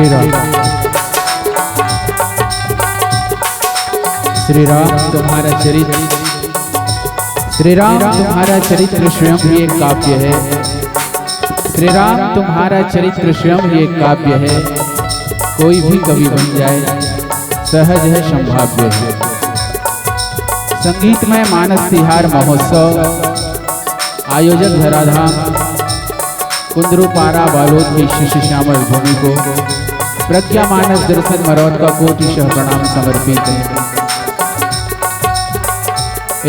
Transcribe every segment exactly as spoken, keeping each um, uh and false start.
श्री राम। श्री राम तुम्हारा चरित्र, श्री राम तुम्हारा चरित्र स्वयं ही एक काव्य है। श्री राम तुम्हारा चरित्र स्वयं ही एक काव्य है। कोई भी कवि बन जाए, सहज है, संभाव्य है। संगीतमय मानस तिहार महोत्सव, आयोजक धराधाम कुंदरूपारा बालोद की शिष्य श्यामल भूमि को प्रज्ञा मानस दर्शन मरौत का कोटिशः प्रणाम समर्पित है।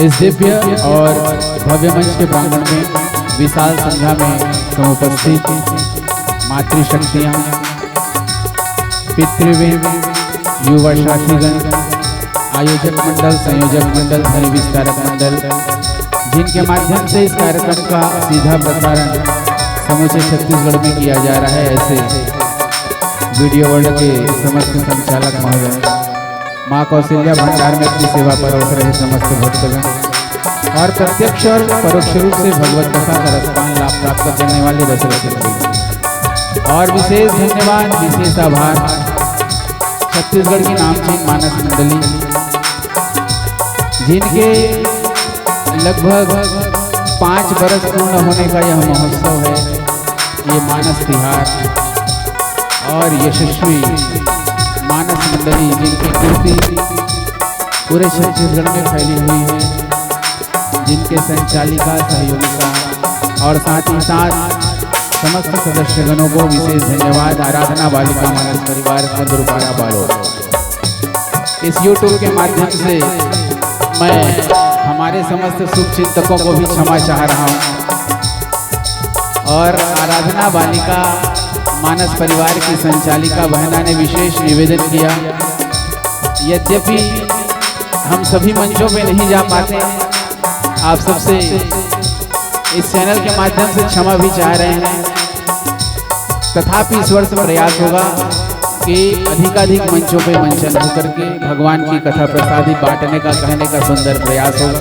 इस दिव्य और भव्य मंच के प्रांगण में विशाल संख्या में समुपस्थित मातृशक्तियां, पितृवृंद, युवा साथीगण, आयोजक मंडल, संयोजक मंडल, ध्वनि विस्तारक मंडल, जिनके माध्यम से इस कार्यक्रम का सीधा प्रसारण समूचे छत्तीसगढ़ में किया जा रहा है, ऐसे वीडियो वर्ल्ड के समस्त संचालक महोदय, माँ कौशल्या भंडार में अपनी सेवा परोस रहे समस्त भक्तगण और प्रत्यक्ष और परोक्ष रूप से भगवत कथा का रसपान लाभ प्राप्त करने वाले रस रसिक भी। और विशेष धन्यवाद, विशेष आभार छत्तीसगढ़ की नामचीन मानस मंडली, जिनके लगभग पाँच बरस पूर्ण होने का यह महोत्सव है, ये मानस तिहार और यशस्वी मानस मंडली, जिनकी कीर्ति पूरे छत्तीसगढ़ में फैली हुई है, जिनके संचालिका, सहयोगिका और साथ ही साथ समस्त सदस्यगणों को विशेष धन्यवाद। आराधना बालिका मानस परिवार कुंदरूपारा बालोद, इस YouTube के माध्यम से मैं हमारे समस्त शुभ चिंतकों को भी क्षमा चाह रहा हूँ। और आराधना बालिका मानस परिवार की संचालिका बहना ने विशेष निवेदन किया, यद्यपि हम सभी मंचों पे नहीं जा पाते, आप सबसे इस चैनल के माध्यम से क्षमा भी चाह रहे हैं, तथापि इस वर्ष प्रयास होगा कि अधिकाधिक मंचों पे मंचन होकर के भगवान की कथा प्रसादी बांटने का, कहने का सुंदर प्रयास होगा।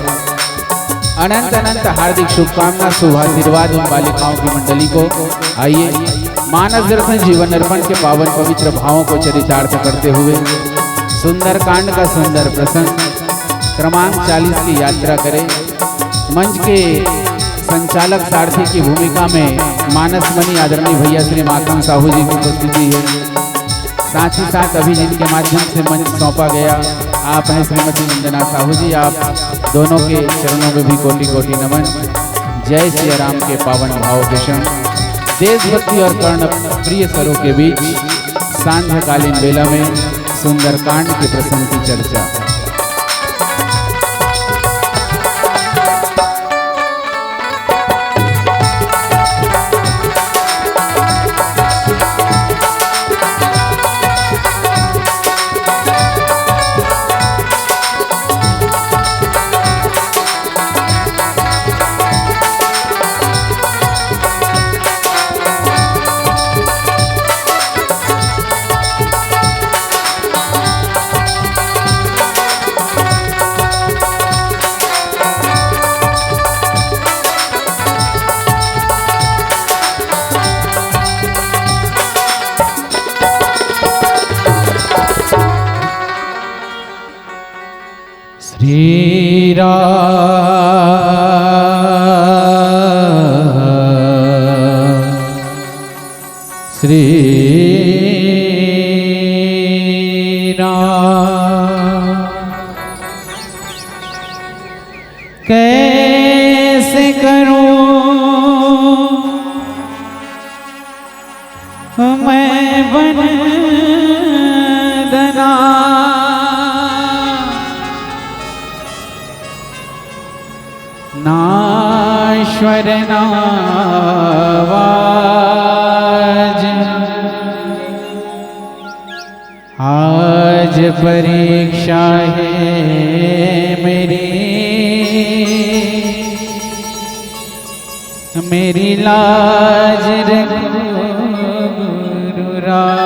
अनंत अनंत हार्दिक शुभकामना, शुभाशीर्वाद उन बालिकाओं की मंडली को। आइए, मानस दर्शन जीवन अर्पण के पावन पवित्र भावों को चरितार्थ करते हुए सुंदरकांड का सुंदर प्रसंग क्रमांक चालीस की यात्रा करें। मंच के संचालक सारथी की भूमिका में मानस मणि आदरणीय भैया श्री माखन साहू जी की उपस्थिति है। साथ ही साथ अभी जिनके माध्यम से मंच सौंपा गया, आप हैं श्रीमती वंदना साहू जी, आप दोनों के चरणों में भी कोटि कोटि नमन। जय सिया राम के पावन भाव के क्षण, देशभक्ति और कर्ण प्रिय स्वरों के बीच सांध्यकालीन बेला में सुंदरकांड के प्रसंग की चर्चा। श्री राम, श्री राम, कैसे करूं मैं वंदना, नाश्वर नावाज। आज परीक्षा है मेरी, मेरी लाज रखो गुरुराज।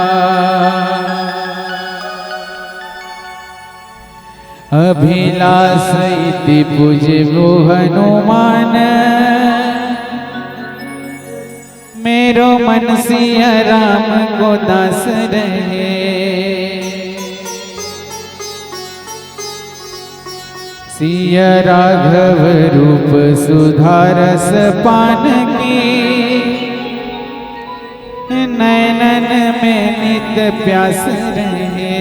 अभिलाष इति पूजबो हनुमान, मेरो मन सिया राम को दास रहे। सिया राघव रूप सुधारस पान की, नैनन में नित प्यास रहे।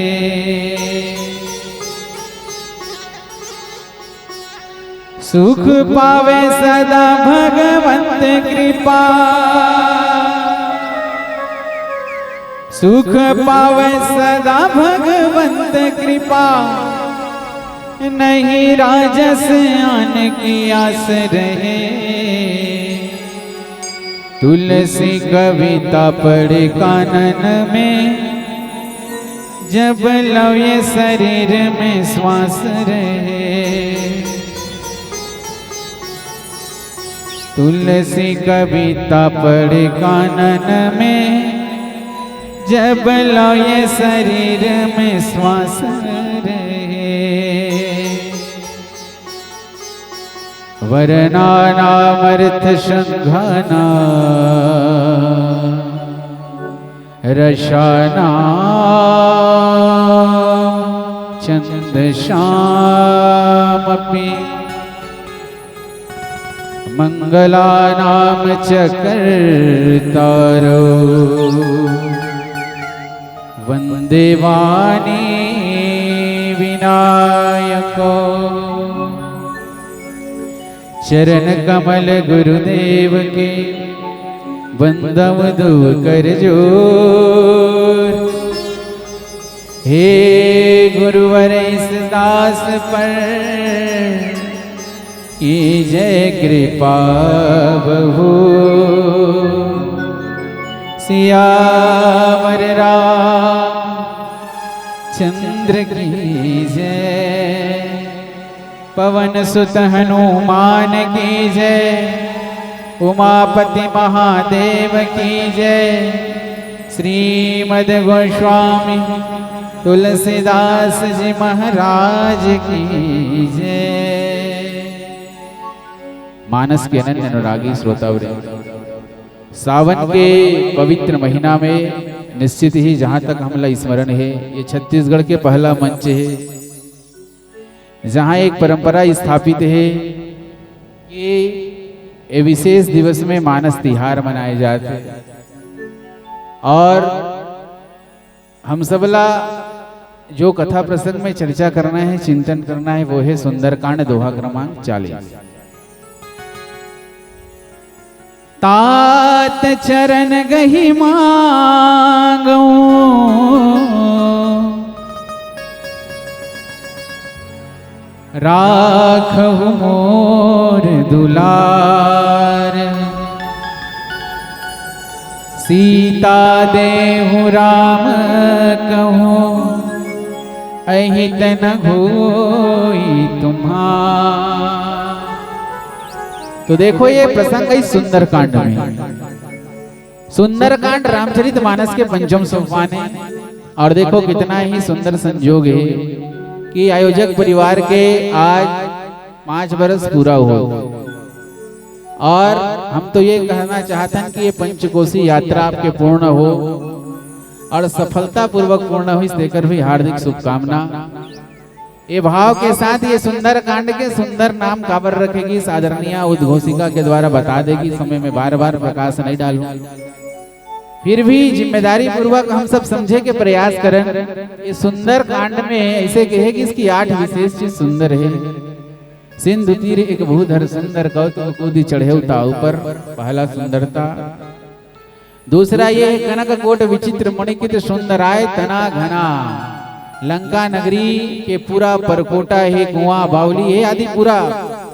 सुख पावे सदा भगवंत कृपा, सुख पावे सदा भगवंत कृपा, नहीं राजस आन की आस रहे। तुलसी कविता पढ़ कानन में, जब लव ये शरीर में श्वास रहे। तुलसी कविता पढ़ कानन में, जब लव ये शरीर में श्वास रहे। वर्णानामर्थ संघाना रसानां छन्दसामपि। मङ्गलानां च कर्तारौ वन्दे वाणी विनायकौ। चरण कमल गुरुदेव के वंदव दो कर जोर। हे गुरुवर इस दास पर कीजय कृपा बहु। सियावर रामचंद्र की जय। पवन सुत हनुमान की जय, उमापति महादेव की जय, श्रीमद गोस्वामी तुलसीदास जी महाराज की जय। मानस के अनन्य अनुरागी श्रोतावृंद, सावन के पवित्र महीना में निश्चित ही, जहाँ तक हमला स्मरण है, ये छत्तीसगढ़ के पहला मंच है, जहाँ एक परंपरा स्थापित है कि ये विशेष दिवस में मानस तिहार मनाए जात हे। और हम सबला जो कथा प्रसंग में चर्चा करना है, चिंतन करना है, वो है सुंदरकांड, दोहा क्रमांक चालीस। तात चरण गहि मांगू, राखहु मोर दुलार। सीता देहु राम कहूँ, अहित न होई तुम्हार। तो देखो, ये प्रसंग है सुंदरकांड में। सुंदरकांड रामचरित मानस के पंचम सोपान है। और देखो, कितना ही सुंदर संजोग है कि आयोजक परिवार के आज पाँच बरस पूरा हो। और हम तो ये कहना चाहत हन कि ये पंचकोसी यात्रा आपके पूर्ण हो और सफलतापूर्वक पूर्ण हो, इस देकर भी हार्दिक शुभकामना। ये भाव के साथ ये सुंदरकांड के सुंदर नाम काबर रखे गिस, आदरणीय उद्घोषिका के द्वारा बता दे कि समय में बार बार प्रकाश नहीं डालूं, फिर भी जिम्मेदारी पूर्वक हम सब समझे के प्रयास करन। ये सुंदरकांड में ऐसे कहे कि इसकी आठ विशेष चीज सुंदर है। सिंधु तीर एक भूधर सुंदर, कौतुक कूदि चढ़ेउ ताउ पर, पहला सुंदरता। दूसरा ये है कनक कोट विचित्र मणिकित सुंदराय तना घना। लंका नगरी के पूरा परकोटा हे, कुआं बावली हे आदि पूरा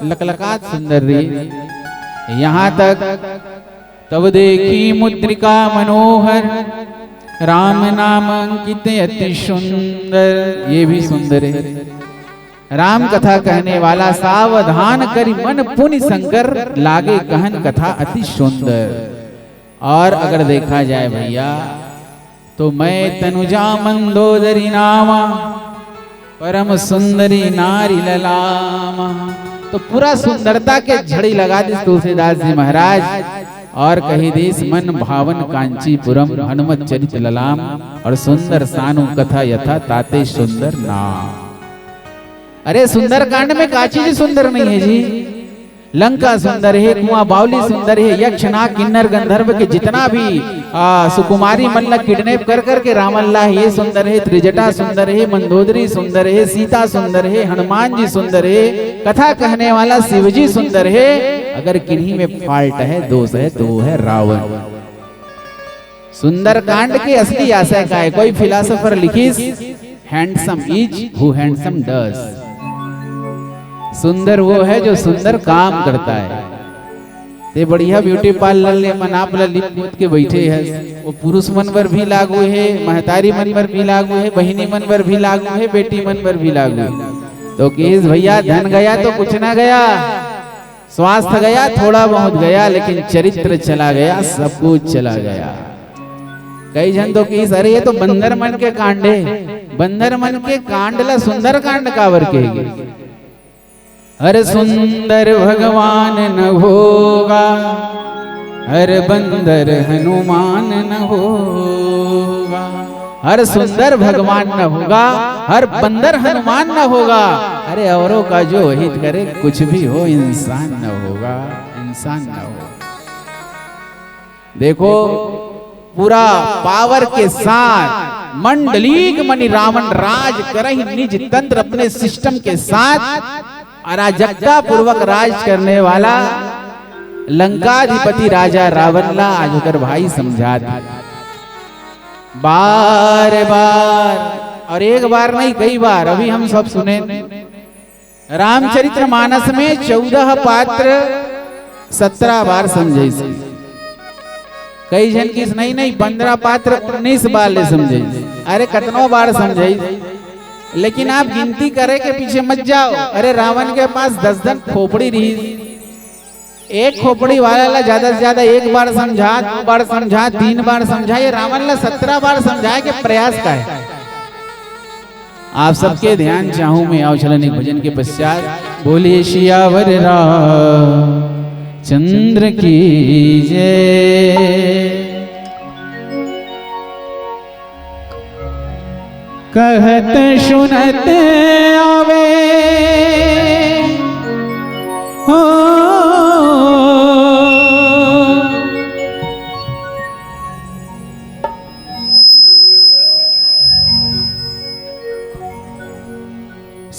लकलकात सुंदर रे। यहाँ तक तब देखी मुद्रिका मनोहर, राम नाम अंकित अति सुंदर, ये भी सुंदर है। राम कथा कहने वाला सावधान करि मन पुनि शंकर, लागे कहन कथा अति सुंदर। और अगर देखा जाए भैया, तो मैं तनुजा मंदोदरी नामा, परम सुंदरी नारी ललामा। तो पूरा सुंदरता के झड़ी लगा दिस तुलसीदास जी महाराज। और कहि दिस मन भावन कांचीपुरम, हनुमत चरित ललाम, और सुंदर सानु कथा यथा ताते सुंदर नाम। अरे, सुंदरकांड में का चीज सुंदर नहीं है जी? लंका सुंदर है, कुआं बावली सुंदर है, यक्ष नाग किन्नर गंधर्व के जितना भी, आ, सुकुमारी मन ला किडनैप कर करके रावण ला, ये सुंदर है, त्रिजटा सुंदर है, मंदोदरी सुंदर है, सीता सुंदर है, हनुमान जी सुंदर है, कथा कहने वाला शिव जी सुंदर है। अगर किन्हीं में फॉल्ट है, दोष है, तो वो है रावण। सुंदरकांड के असली आशय का है? कोई philosopher लिखिस, "Handsome is who handsome does।" सुंदर वो है जो सुंदर काम करता है। ते बढ़िया ब्यूटी पार्लर ले मन आप ला लिप पोत के बैठे है, वो पुरुष मन बर भी लागू है, महतारी मन बर भी लागू है, बहिनी मन बर भी लागू है, बेटी मन बर भी लागू है। तो किस भैया, धन गया तो कुछ ना गया, स्वास्थ्य गया, थोड़ा बहुत गया, लेकिन चरित्र चला गया, सब कुछ चला गया। कई झन तो किस, "अरे, ये तो बंदर मन के कांड है।" बंदर मन के कांड ला सुंदर कांड काबर कहेगे? हर सुंदर भगवान न होगा, हर बंदर हनुमान न होगा। हर सुंदर भगवान न होगा, हर बंदर हनुमान न होगा। अरे, औरों का जो हित करे, कुछ भी हो, इंसान न होगा, इंसान न होगा। देखो, पूरा पावर के साथ मंडलीक मणि रावण राज करहि निज तंत्र, अपने सिस्टम के साथ अराजकता पूर्वक राज करने वाला लंकाधिपति राजा रावण ला आज ओकर भाई समझात हे। बार बार, और एक बार नहीं, कई बार, अभी हम सब सुने, रामचरित मानस में चौदह पात्र सत्रह बार समझाइस। कई झन किस, "नहीं, नहीं, पन्द्रह पात्र उन्नीस बार ले समझाइस।" अरे, कतनो बार समझाइस, लेकिन आप गिनती करे के पीछे मत जाओ। अरे, रावण के पास दस दस खोपड़ी रहिस, एक खोपड़ी वाला ला ज्यादा से ज्यादा एक बार समझा, दो बार समझा, तीन बार समझा, ये रावण ला सत्रह बार समझाए के प्रयास का है। आप सबके ध्यान चाहूं मैं, आओ चलन एक भजन के पश्चात। बोलिए सियावर रामचंद्र की जय। कहत सुनत आवे हो।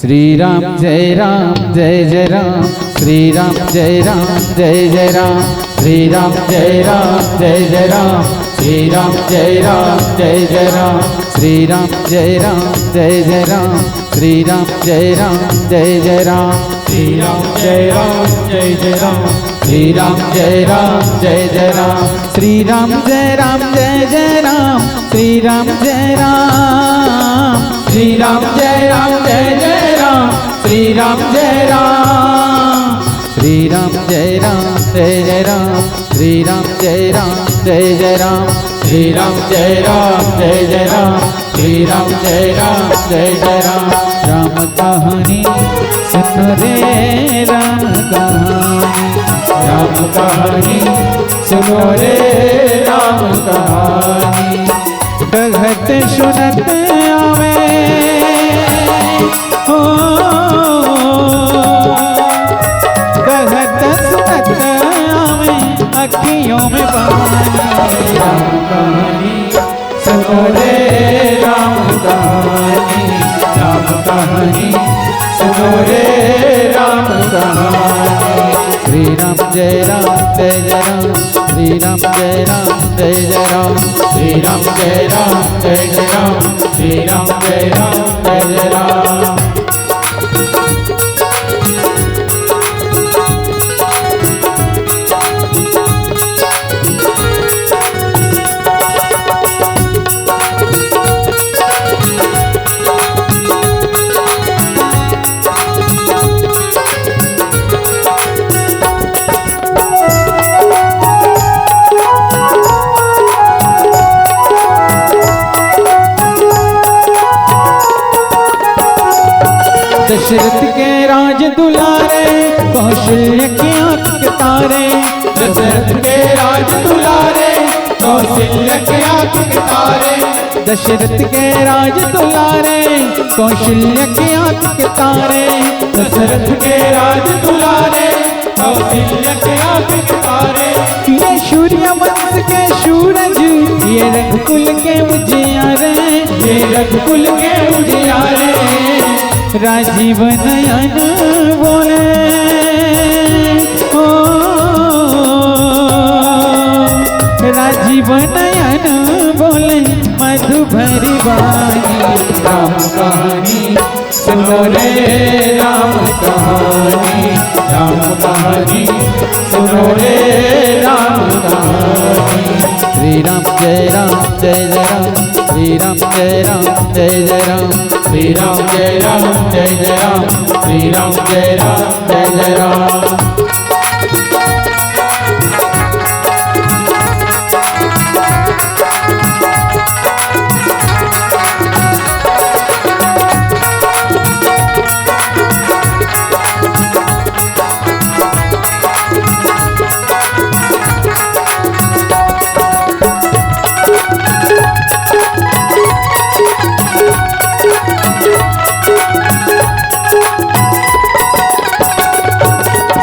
श्री राम जय राम जय जय राम, श्री राम जय राम जय जय राम, श्री राम जय राम जय जय राम, श्री राम जय राम जय जय राम, श्री राम जय राम जय जय राम, श्री राम जय राम जय जय राम, श्री राम जय राम जय जय राम, श्री राम जय राम जय जय राम, श्री राम जय राम जय जय राम, श्री राम जय राम, श्री राम जय राम जय जय राम, श्री राम जय राम, श्री राम जय राम जय जय राम, श्री राम जय राम जय जय राम, श्री राम जय राम जय जय राम, श्री राम जय राम जय जय राम। राम कहानी सुन रे राम कहानी, राम कहानी सुनो रे राम कहानी। कहत सुनत आवे हो, कहत सुनत आवे अखियों में पानी। राम कहानी सुनो रे राम कहानी, राम कहानी सुनो रे राम कहानी। श्री राम जय राम जय जय राम, श्री राम जय राम जय जय राम, श्री राम जय राम जय जय राम, श्री राम जय राम जय जय राम। दशरथ के राज दुलारे, कौशल्य की आंख के तारे, दशरथ के राज दुलारे, कौशल्या के आँख के तारे। दशरथ के राज दुलारे, कौशल्या के आँख के तारे। दशरथ के राज दुलारे, कौशल्या के आँख के तारे। ये सूर्य वंश के सूरज, ये रघुकुल के उजियारे। ये रघुकुल के उजियारे। राजीव नयन बोले, ओ, राजीव नयन बोले मधु भरी वाणी। राम कहानी सुनो रे, राम कहानी, राम कहानी सुनो रे, राम कहानी। श्री राम जय राम जय जय राम, श्री राम जय राम जय जय राम, श्री राम जय राम जय जय राम, श्री राम जय राम जय जय राम।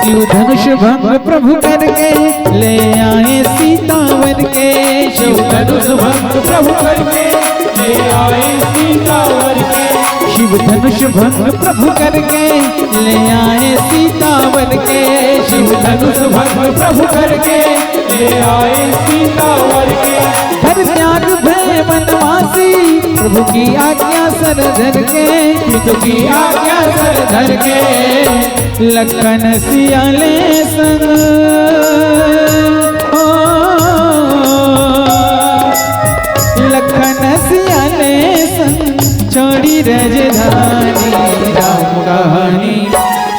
शिव धनुष भंग प्रभु करके, ले आए सीता वर के। शिव धनुष भंग प्रभु करके, ले आए सीता वर के। शिव धनुष भंग प्रभु करके, ले आए सीता वर के। शिव धनुष भंग प्रभु करके, ले आए सीता वर के। हर त्याग भय वनवासी, प्रभु की आज्ञा सर धर के। प्रभु की आज्ञा सर धर के। लखन सियाले संग, ओ, लखन सियाले संग, छोड़ी रजधानी। राम कहानी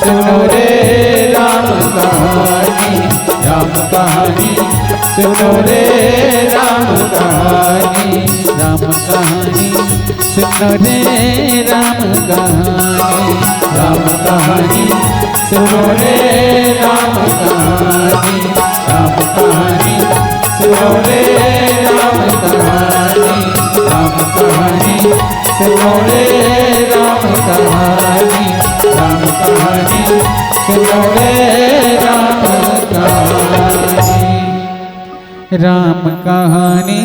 सुनो रे, राम कहानी, राम कहानी सुनो रे, राम कहानी। राम कहानी सुनो रे, राम कहानी। राम कहानी सुनो रे, राम कहानी। राम कहानी सुनो रे, राम कहानी। राम कहानी सुनो रे, राम कहानी। राम कहानी सुनो रे, राम कहानी। राम कहानी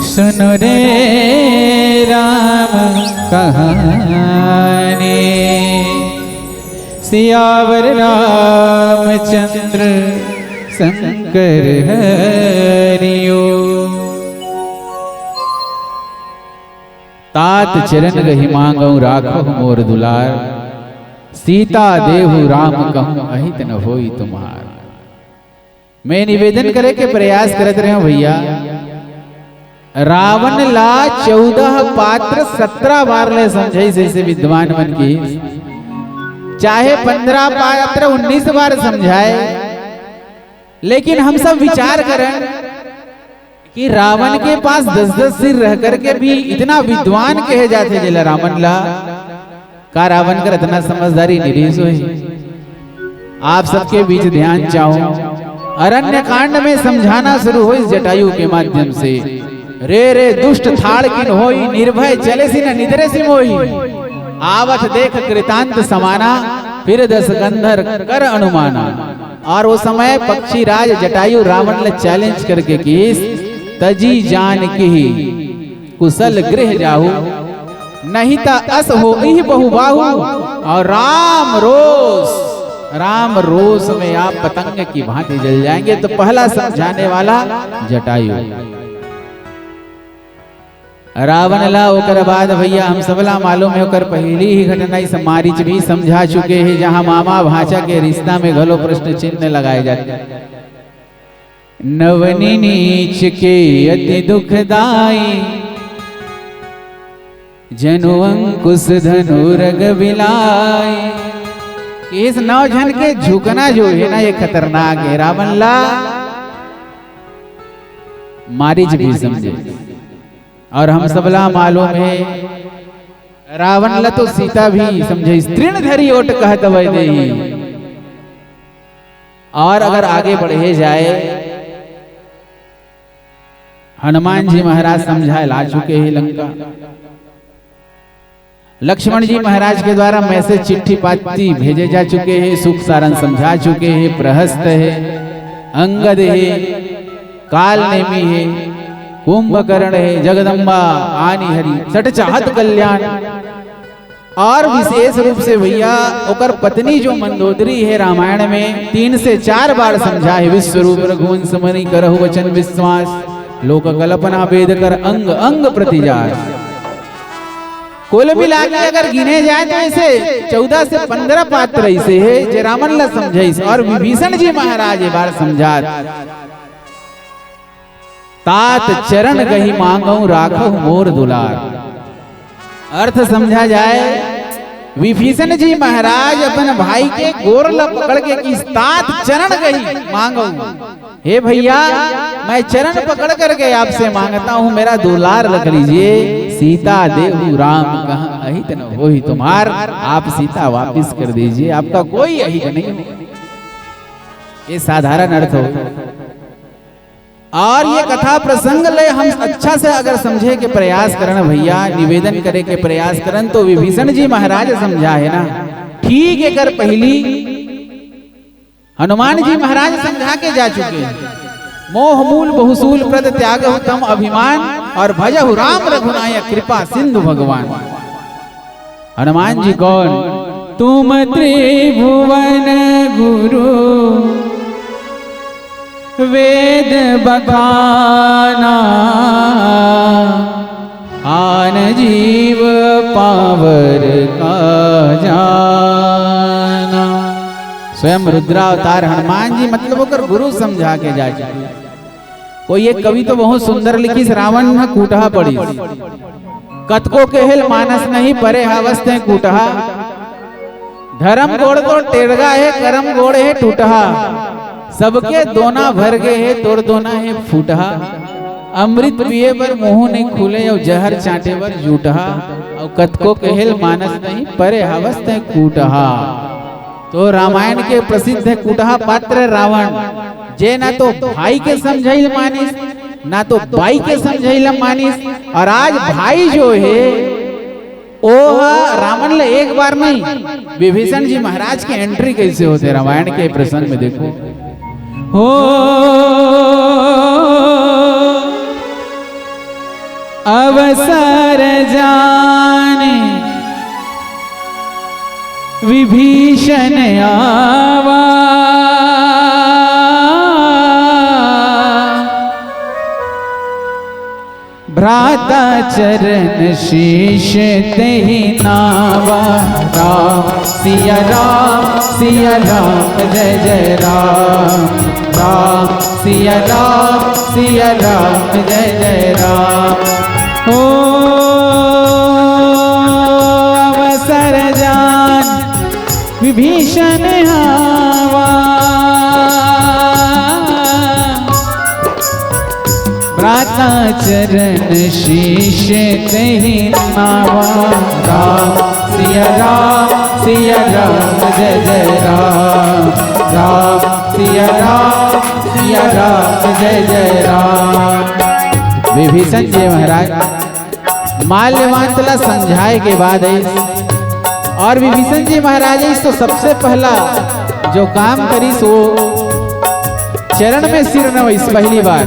सुनो रे, राम कहानी। सियावर रामचंद्र शंकर हरिओ। तात चरण रहि मांगहु राखहु मोर दुलार, सीता देहु राम कहूँ अहित न होई तुम्हार। मैं निवेदन करे के प्रयास करत रहे हूँ भैया, रावण ला चौदह पात्र सत्रह बार ले समझाइस, ऐसे विद्वान मन की, चाहे पंद्रह पात्र उन्नीस बार समझाए, लेकिन हम सब विचार करें कि रावण के पास दस दस सिर रह करके भी इतना विद्वान कहे जाथे जेला रावण ला, का रावण कर इतना समझदारी नइ रहिस होही? आप सबके बीच ध्यान चाहूं, अरण्य कांड में समझाना शुरू होइस जटायु के माध्यम से। रे रे दुष्ट थाड़ किन होई, निर्भय चलेसि न निदरेसि मोही। आवत देख कृतांत समाना, फिर दस गंधर कर अनुमाना। और वो समय पक्षीराज जटायु रावण ले challenge करके किहिस, तजी जानकि कुशल गृह जाहु, नहीं त अस होइहु बहुबाहु। और राम रोष, राम रोष में आप पतंग की भांति जल जाएंगे। तो पहला समझाने वाला जटायु। रावण ला ओकर बाद भैया हम सबला मालूम हे, ओकर पहली ही घटना इस मारीच भी समझा चुके हे, जहां मामा भांचा के रिश्ता में घलो प्रश्न चिन्ह लगाए जाथे। नवनि नीच के अति दुखदाई, जनु अंकुश धनु रग बिलाई। इस नौ झन के झुकना जो हे ना, ये खतरनाक हे। रावण ला मारीच भी समझे, और हम सबला मालूम हे, रावण ला तो सीता भी समझे। तृण धरि ओट कहत वैदेही, और अगर आगे बढ़े जाए, हनुमान जी महाराज समझाए ला चुके हे लंका। लक्ष्मण जी महाराज के द्वारा मैसेज, चिट्ठी पाती भेजे जा चुके हे, सुख सारन समझा चुके हे, प्रहस्त हे, अंगद हे, काल नेमी हे, कुंभकर्ण हे, जगदम्बा आनी हरी, सठ चाहत कल्याण। और विशेष रूप से भैया, ओकर पत्नी जो मंदोदरी हे, रामायण में तीन से चार बार समझा हे, विश्व रूप रघुवंश मनि करहु वचन विश्वास, लोक कल्पना वेद कर अंग अंग प्रतिजास। कुल मिला के अगर गिने जाए तो ऐसे चौदह से पंद्रह पात्र ऐसे हे जे रामन ला समझाइस, और विभीषण जी महाराज ए बार समझात, तात चरण गहि मांगहु राखहु मोर दुलार। अर्थ समझा जाए, विभीषण जी महाराज अपन भाई के गोर ला पकड़ के किहिस, तात चरण गहि मांगहु, हे भैया, मैं चरण पकड़ करके आपसे मांगता हूँ, मेरा दुलार रख लीजिए। सीता देहु राम कहा अहित न होहि तुम्हार, आप सीता वापिस कर दीजिए, आपका कोई अहित नहीं हो। ये साधारण अर्थ हो। और ये कथा प्रसंग ले हम अच्छा से अगर समझे के प्रयास करन भैया, निवेदन करे के प्रयास करन, तो विभीषण जी महाराज समझा हे ना, ठीक एकर पहिली हनुमान जी महाराज समझा के जा चुके हे। मोह मूल बहुसूल प्रद त्यागहु तम अभिमान, और भजहु राम रघुनायक कृपा सिंधु भगवान। हनुमान जी कौन? तुम त्रिभुवन गुरु वेद बखाना, आन जीव पावर का जाना। स्वयं रुद्रावतार हनुमान जी, मतलब ओकर गुरु समझा के जा चुके। कोई एक कवि तो बहुत सुंदर लिखिस, रावण ह कूटहा पड़िस। कतको केहेल मानस नहीं, परे हवस तैं कूटहा। धरम गोड़ तो टेड़गा हे, करम गोड़ हे टूटहा। सबके दोना भर गे हे, तोर दोना हे फूटहा। अमृत पिए बर मुंह नहीं खुले, अउ जहर चांटे बर जूटहा। अउ कतको केहेल मानस नहीं, परे हवस तैं कूटहा। तो रामायण के प्रसिद्ध हे कुटहा पात्र रावण, जे ना तो भाई के समझाई ल मानिस, ना तो बाई के समझाई ल मानिस। और आज भाई जो हे, ओ ह रावण ल एक बार नहीं, विभीषण जी महाराज के एंट्री कैसे होथे रामायण के प्रसंग में, देखो। हो अवसर जाने विभीषण आवा, भ्राता चरण शीश तेहि नावा। राम सिया राम, सिया राम, जय जय राम। राम सिया राम, सिया राम, जय जय राम। हो अवसर जान विभीषण आवा, भ्राता चरण शीश तेहि नावा। राम सिया राम, सिया राम, जय जय राम। राम सिया राम, सिया राम, जय जय राम। विभीषण जी महाराज माल्यवान ला समझाए के बाद आइस, और विभीषण जी महाराज आइस तो सबसे पहला जो काम करिस, वो चरण में सिर नवाइस। पहली बार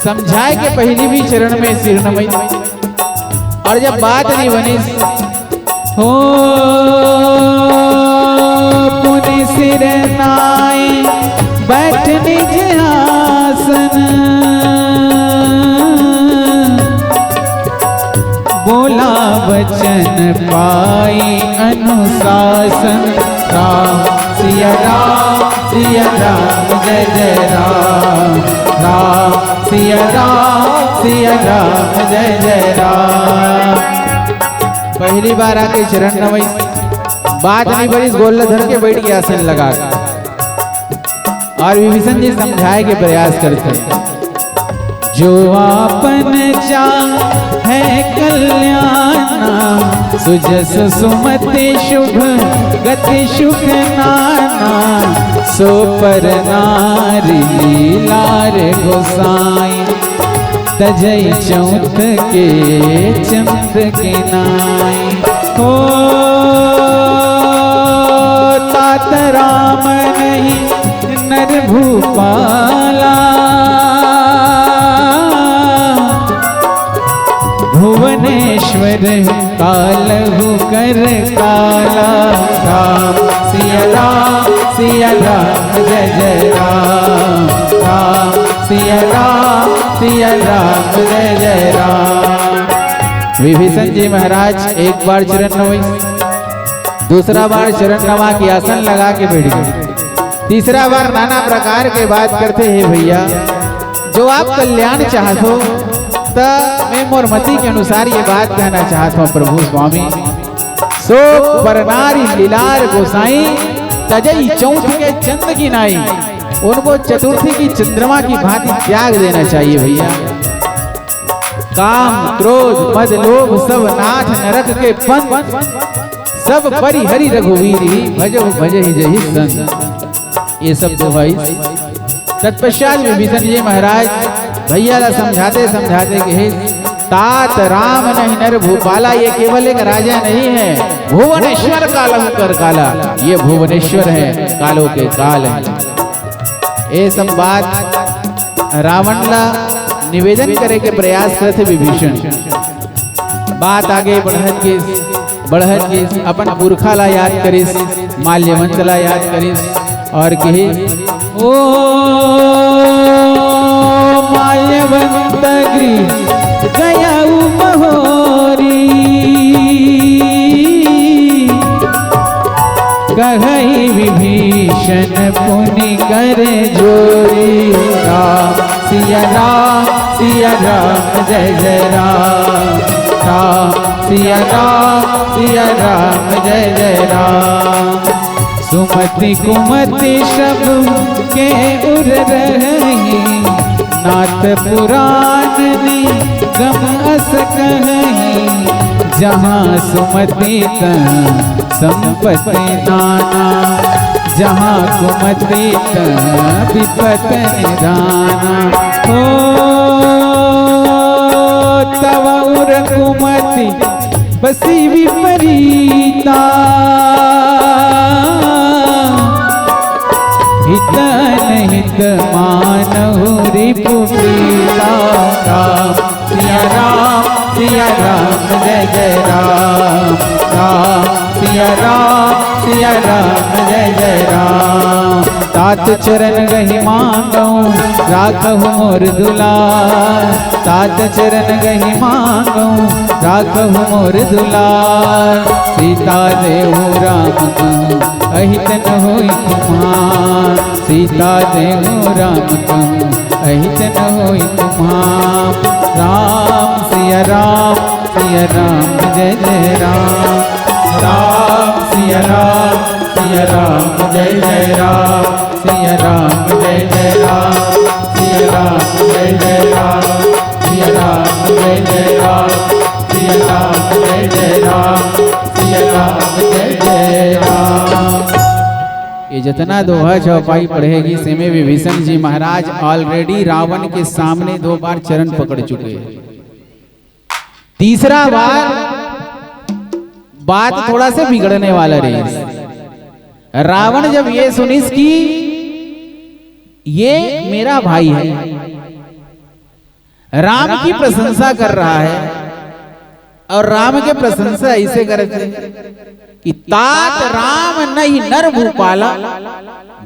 समझाए के पहली भी चरण में सिर नवाइस, और जब बात नहीं बनिस, हो पुनि सिर नाई बैठ निज आसन। बोला वचन पाई अनुशासन। राम सिया राम, सिया राम, जय जय राम। राम सिया राम, सिया राम, जय जय राम। पहली बार आके चरण नवाइस, बात नहीं बनिस, गोड़ ल धर के बैठ गे आसन लगा के। और विभीषण जी समझाए के प्रयास करथे, जो आपन चाह है कल्याणा। सुजस सुमति शुभ गति सुख नाना, सो पर नारी लीलार गोसाई। तजई चौथ के चंद गिनाई। हो तात राम नहीं नर भूपाला, भुवनेश्वर कालहु कर काला। राम सिया राम सिया राम जय जय राम। राम सिया राम सिया राम जय जय राम। विभीषण जी महाराज एक बार चरण नवाइस, दूसरा बार चरण नवा के आसन लगा के बैठ गए, तीसरा बार नाना प्रकार के बात करथे, हे भैया, जो आप कल्याण चाहत हो, त मैं मोर मति के अनुसार ये बात कहना चाहत हूँ, प्रभु स्वामी। सो पर नारी लीलार गोसाई, तजई चौथ के चंद गिनाई। उनको चतुर्थी की चंद्रमा की भांति त्याग देना चाहिए, भैया। काम, क्रोध, मद, लोभ, सब नाथ नरक के पंथ, सब परि हरि रघुवीर, भजहु भजहि जहि संत। ये सब दोहाई। तत्पश्चात विभीषण जी महाराज भैया ला समझाते समझाते कहे, तात राम नहीं नर भूपाला, ये केवल एक राजा नहीं है, भुवनेश्वर कालहु कर काला, ये भुवनेश्वर है, कालों के काल है। ये सब बात रावण ला निवेदन करे के प्रयास करथे विभीषण। बात आगे बढ़त गिस, बढ़त गिस, अपन पुरखा ला याद करिस, माल्यवंत ला याद करिस और कहिस, ओ माल्यवंत गृह गयउ बहोरी, कहई विभीषण पुनि कर जोरी। राम सिया राम सिया राम जय जय राम। राम सिया राम सिया राम जय जय राम। सुमति कुमति सब के उर रहई, नाथ पुरान निगम अस कहई। जहाँ सुमति तहाँ संपत्ति नाना, जहाँ कुमति तहाँ विपत निधाना। ओ तव उर कुमति बसी विपरीता, हित अनहित मानहु रिपु प्रीता। राम सिया राम सिया राम जय जय राम। राम सिया राम सिया राम जय जय राम। तात चरण गहि मांगउ राखहु मोर दुलार। तात चरण गहि मांगउ राखहु मोर दुलार। सीता देहु राम कहूँ अहित न होई तुम्हार। सीता देहु राम कहूँ अहित न होई तुम्हार। राम सिया राम सिया राम जय जय राम। राम सिया राम सिया राम जय जय राम। सिया राम जय जय राम। सिया राम जय जय राम। सिया राम जय जय राम। सिया राम जय जय राम। सिया राम जय जय राम। ये जतना दोहा चौपाई पढ़ेगी, सेमे विभीषण जी महाराज already रावण के सामने दो बार चरण पकड़ चुके हैं। तीसरा बार बात थोड़ा सा बिगड़ने वाला रही। रावण जब ये सुनिस कि ये मेरा भाई है, राम की प्रशंसा कर रहा है, और राम के प्रशंसा ऐसे करत हे कि तात राम नहीं नर भूपाला,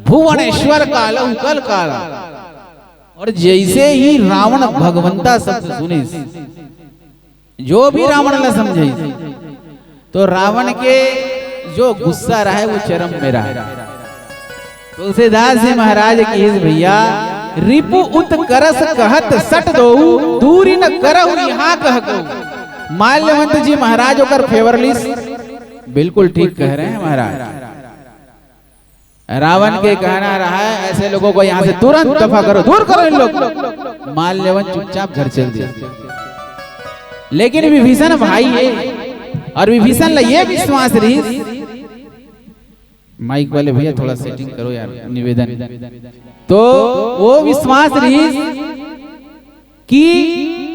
भुवनेश्वर कालहु कल काला। और जैसे ही रावण भगवंता शब्द सुनिस, जो भी रावण ला समझाइस, तो रावण के जो गुस्सा रहे वो चरम में रहे। तुलसीदास जी महाराज कहिस, भैया, रिपु उत करस कहत सट दोऊ, दूरि न करहु इहाँ कह को। माल्यवंत जी महाराज ओकर favour लिस, बिल्कुल ठीक कह रहे हैं महाराज। रावण के कहना रहा है, ऐसे लोगों को यहाँ से तुरंत दफा करो, दूर करो इन लोग। माल्यवंत चुपचाप घर चल दिया। लेकिन विभीषण भाई हे, और विभीषण ला ये विश्वास रहिस, माइक वाले भैया थोड़ा सेटिंग करो यार, निवेदन। तो वो विश्वास रहिस कि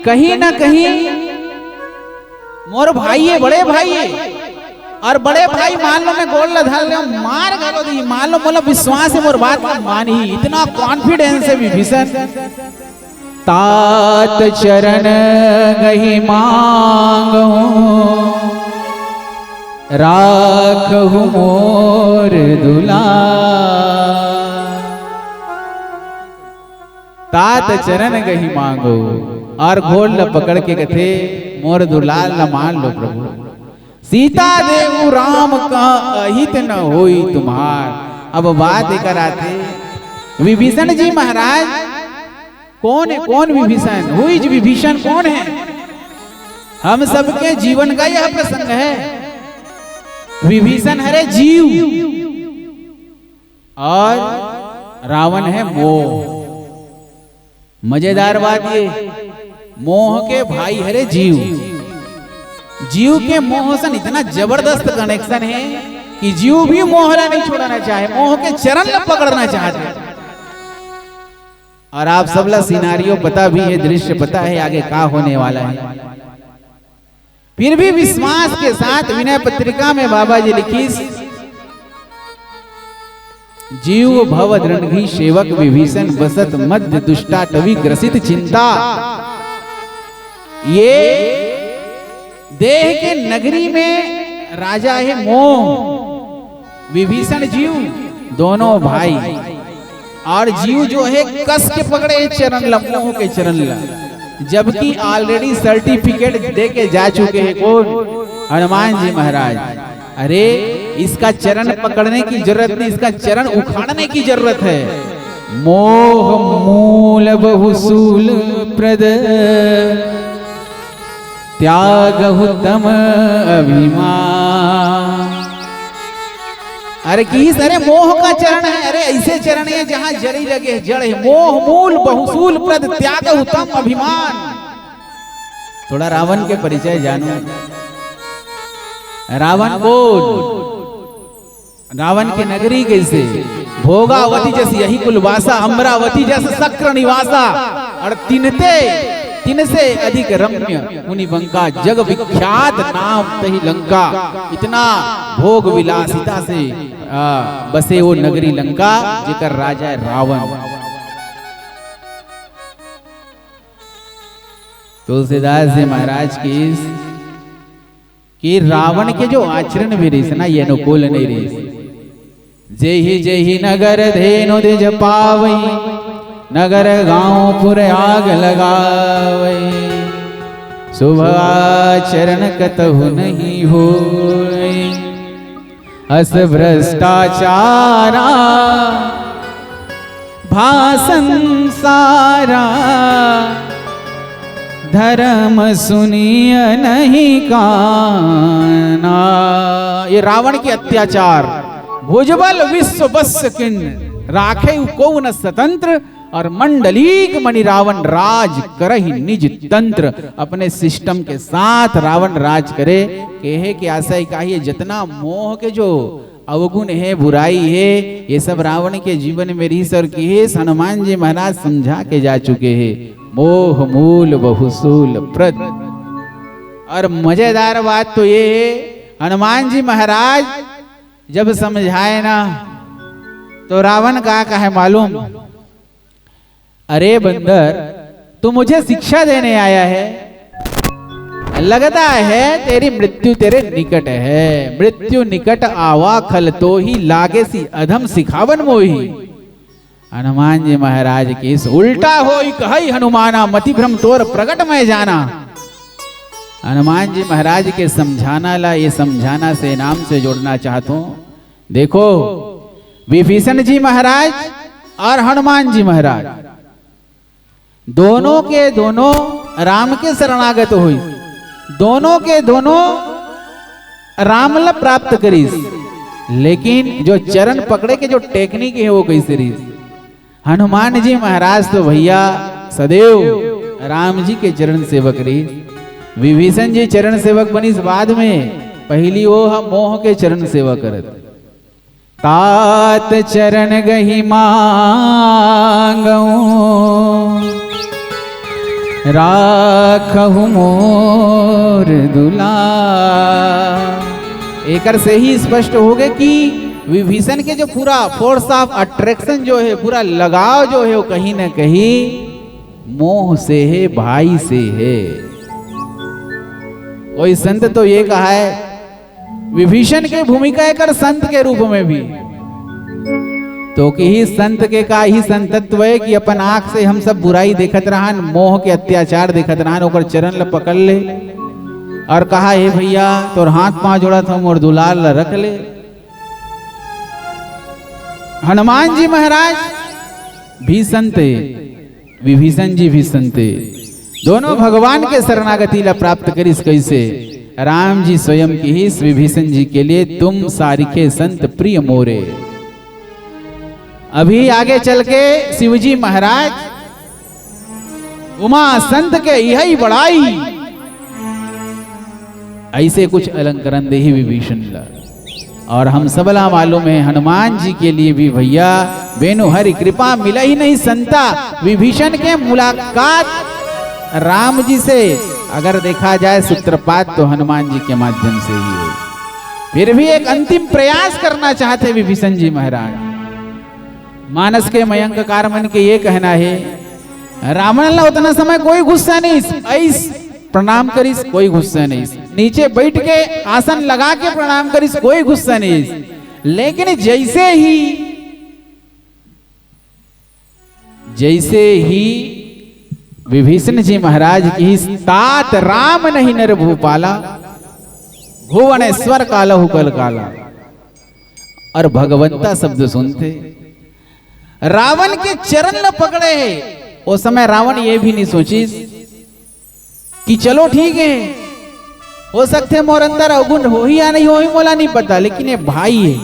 कहीं ना कहीं मोर भाई हे, बड़े भाई हे, और बड़े भाई मान लो मैं गोड़ ला धर ले मार घलो दी, मान लो मोला विश्वास हे मोर बात ला मानही, इतना कॉन्फिडेंस हे विभीषण। तात चरण गहि मांगहु, राखहु मोर दुलार। तात चरण गहि मांगो, और गोड़ ल पकड़ के कथे, मोर दुलार ल मान लो प्रभु। सीता देहु राम का अहित न होई तुम्हार। अब बात एकर आथे, विभीषण जी महाराज कौन हे? कौन विभीषण? Who is Vibhishan? कौन हे? हम सबके जीवन का यह प्रसंग हे। विभीषण हरे जीव और रावण हे मोह। मजेदार बात ये, मोह के भाई हरे जीव। जीव के मोह सन इतना जबरदस्त कनेक्शन हे कि जीव भी मोह ला नहीं छोड़ना चाहे, मोह के चरण ला पकड़ना चाहथे। और आप सब ला सिनारियो पता भी हे, दृश्य पता हे आगे का होने वाला हे। फिर भी विश्वास के साथ विनय पत्रिका में बाबा जी लिखिस, जीव भव दृंघी सेवक विभीषण बसत मध्य दुष्टाटवी ग्रसित चिंता। ये देह के नगरी में राजा हे मोह, विभीषण जीव दोनों भाई, और जीव जो हे कस के पकड़े हे चरण ला, मोह के चरण ला, जबकि already certificate दे के जा चुके हे कौन? हनुमान जी महाराज। अरे, इसका चरण पकड़ने की जरूरत नहीं, इसका चरण उखाड़ने की जरूरत हे। मोह मूल बहु सूल प्रद त्यागहु तम अभिमान। अरे किहिस, अरे मोह का चरण हे, अरे ऐसे चरण हे जहां जरी लगे हे, जड़ हे। मोह मूल बहु सूल प्रद त्यागहु तम अभिमान। थोड़ा रावण के परिचय जानो। रावण बोल, रावण के नगरी कइसे? भोगावती जस यही कुलवासा, अमरावती जस शक्र निवासा। और तिनते, तिनसे अधिक रम्य मुनि बंका, जग विख्यात नाम तही लंका। इतना भोग विलासिता से, आ, बसे वो नगरी लंका, जेकर राजा हे रावण। तुलसीदास जी महाराज किहिस कि रावण के जो आचरण भी रहिस ना, ये अनुकूल नहीं रहिस। जेहि जेहि नगर धेनु द्विज पावइ, नगर गांव पुर आग लगावइ। शुभ आचरण कतहु नहीं होय, अस भ्रष्टाचारा भाषण सारा, धर्म सुनिय नहीं काना। ये रावण के अत्याचार। भुजबल विश्व बस किन, राखे को न स्वतंत्र, और मंडलीक मणि रावण राज करहि निज तंत्र। अपने सिस्टम के साथ रावण राज करे। कहे के आशय का हे, जितना मोह के जो अवगुण हे, बुराई हे, ये सब रावण के जीवन में रहिस और किहिस, हनुमान जी महाराज समझा के जा चुके हे, मोह मूल बहुसूल प्रद। और मजेदार बात तो ये हे, हनुमान जी महाराज जब समझाए ना, तो रावण का कहे मालूम, अरे बंदर, तू मुझे शिक्षा देने आया है? लगता है तेरी मृत्यु तेरे निकट है। मृत्यु निकट आवा खल तोही, लागेसी अधम सिखावन मोही। हनुमान जी महाराज किहिस, उल्टा होई कहई हनुमाना, मति भ्रम तोर प्रगट मैं जाना। हनुमान जी महाराज के समझाना ला ये समझाना से नाम से जोड़ना चाहत हूँ। देखो, विभीषण जी महाराज और हनुमान जी महाराज, दोनों के दोनों राम के शरणागत होइस, दोनों के दोनों राम ला प्राप्त करिस, लेकिन जो चरण पकड़े के जो टेक्निक हे, वो कइसे रहिस? हनुमान जी महाराज तो भैया सदैव राम जी के चरण सेवक रहिस। विभीषण जी चरण सेवक बनिस बाद में, पहिली वो ह मोह के चरण सेवा करत। तात चरण गहि मांगहु, राखहु मोर दुलार। एकर से ही स्पष्ट होगे कि विभीषण के जो पूरा force of attraction जो हे, पूरा लगाव जो हे, वो कहीं ना कहीं मोह से हे, भाई से हे। कोई संत तो ये कहाय, विभीषण के भूमिका एकर संत के रूप में भी, तो कि ही संत के का ही संतत्व हे कि अपन आंख से हम सब बुराई देखत रहन, मोह के अत्याचार देखत रहन, ओकर चरण ल पकड़ ले और कहा, "हे भैया, तोर हाथ पांव जोड़त हंव, मोर दुलार ल रख ले।" हनुमान जी महाराज भी संत हे, विभीषण जी भी संत हे, दोनों भगवान के शरणागति ला प्राप्त करिस। कैसे? राम जी स्वयं किहिस विभीषण जी के लिए, "तुम सारिखे संत प्रिय मोरे।" अभी आगे चल के शिवजी महाराज उमा संत के इहई बड़ाई, ऐसे कुछ अलंकरण देही विभीषण ला। और हम सबला मालूम हे, हनुमान जी के लिए भी भैया, बेनु हरि कृपा मिलही नहीं संता। विभीषण के मुलाकात राम जी से अगर देखा जाए सूत्रपात, तो हनुमान जी के माध्यम से ही हो। फिर भी एक अंतिम प्रयास करना चाहते विभीषण जी महाराज। मानस के मयंककार मन के ये कहना हे, रावण ला उतना समय कोई गुस्सा नहीं, ऐस प्रणाम करिस, कोई गुस्सा नहीं। नीचे बैठ के आसन लगा के प्रणाम करिस, कोई गुस्सा नहीं। लेकिन जैसे ही, जैसे ही विभीषण जी महाराज किहिस, "तात राम नहीं नर भूपाला, भुवनेश्वर कालहु कल काला।" और भगवंता शब्द सुनते रावण के चरण ल पकड़े हे। ओ समय रावण ये भी नहीं सोचिस कि चलो ठीक हे, हो सकथे मोर अंदर अवगुण होही या नहीं होही, मोला नहीं पता, लेकिन ये भाई हे।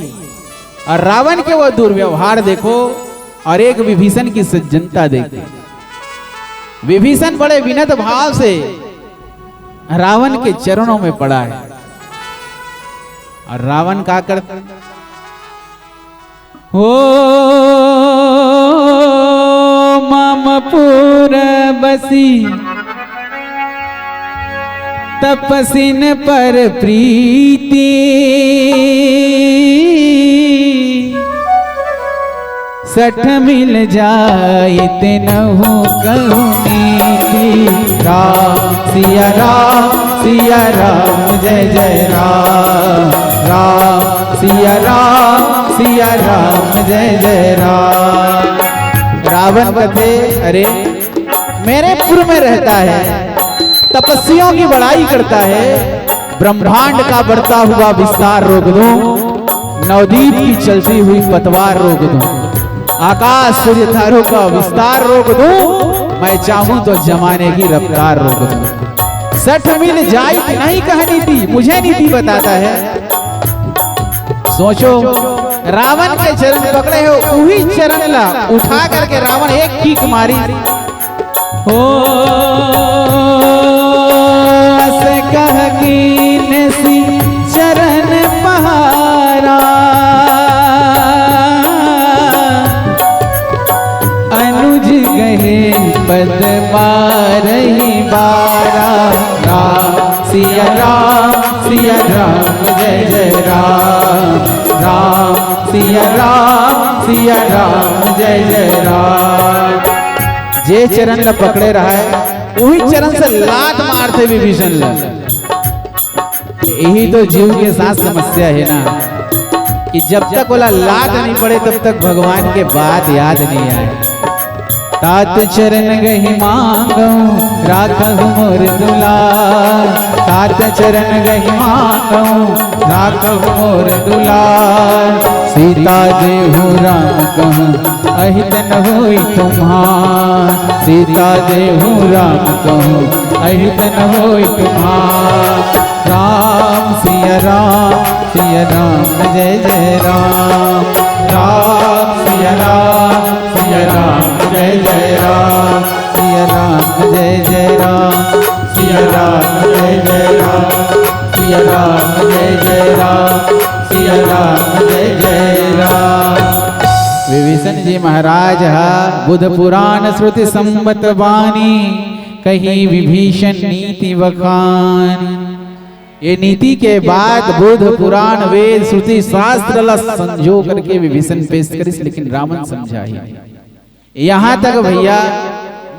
और रावण के वो दुर्व्यवहार देखो, और एक विभीषण की सज्जनता देखो। विभीषण बड़े विनत भाव से रावण के चरणों में पड़ा हे। और रावण का करता? ओ मम पुर बसी तपसिन पर प्रीति, सठ मिल जाई तिनहु कहु नीति। राम सिया राम सिया राम जय जय राम, राम सिया राम सिया राम जय जय राम। रावण कथे, अरे मेरे पुर में रहता है, तपस्वियों की बड़ाई करता है, ब्रह्मांड का बढ़ता हुआ विस्तार रोक दूं, नवदीप की चलती हुई पतवार रोक दूं, आकाश सूर्य तारों का विस्तार रोक दूं, मैं चाहूं तो जमाने की रफ्तार रोक दूं। सठ मिल जाई कि नहीं कह नीति, मुझे नीति बताता है। सोचो, रावण के चरण पकड़े हो, उही चरण ला उठा करके रावण एक किक मारी। हो अस कह कीन्हेसि चरण पहारा, अनुज गहे पद मारहि बारा। राम सिया राम सिया राम जय जय राम, राम सिया राम सिया राम जय जय राम। जे चरण ल पकड़े रहय, उही चरण से लात मारथे विभीषण ल। यही तो जीव के साथ समस्या हे ना, कि जब तक ओला लात नहीं पड़े, तब तक भगवान के बात याद नहीं आए। तात चरण गहि मांगहु, राखहु मोर दुलार। तात चरण गहि मांगहु, राखहु मोर दुलार। सीता देहु राम कहूँ, अहित न होई तुम्हार। सीता देहु राम कहूँ, अहित न होई तुम्हार। राम सिया राम सिया राम जय जय राम। राम सिया राम सिया राम जय जय राम। सिया राम जय जय राम। सिया राम जय जय राम, सिया राम जय जय राम, सिया राम जय जय राम। विभीषण जी महाराज हा बुध पुराण श्रुति संवत बानी, कही विभीषण नीति बखान। ये नीति के बात बुध पुराण वेद श्रुति शास्त्र ला संजो करके विभीषण पेश करिस, लेकिन रावण समझा ही नहीं। यहाँ तक भैया,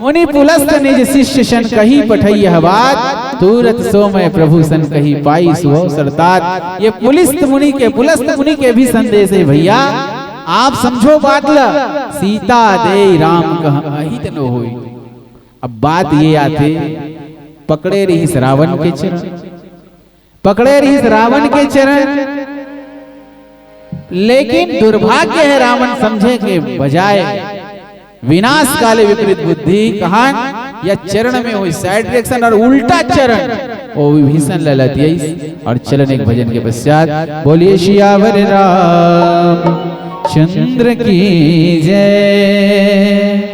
मुनि पुलस्त निज शिष्य सन कहि पठई यह बात, तुरत सो मय प्रभु सन कहि पाई सुअवसर तात। ये पुलस्त मुनि के, पुलस्त मुनि के भी संदेश है भैया। आप समझो बात ला, सीता देई राम कह अहित न होई। अब बात ये आथे, पकड़े रहिस रावण के चरण, पकड़े रहिस रावण के चरण, लेकिन दुर्भाग्य है, रावण समझे के बजाय विनाश काले विपरीत बुद्धि कहन या चरण में होई side direction और उल्टा चरण, वो विभीषण ललतियाइस और चलन एक भजन के पश्चात। बोलिए सियावर रामचंद्र की जय।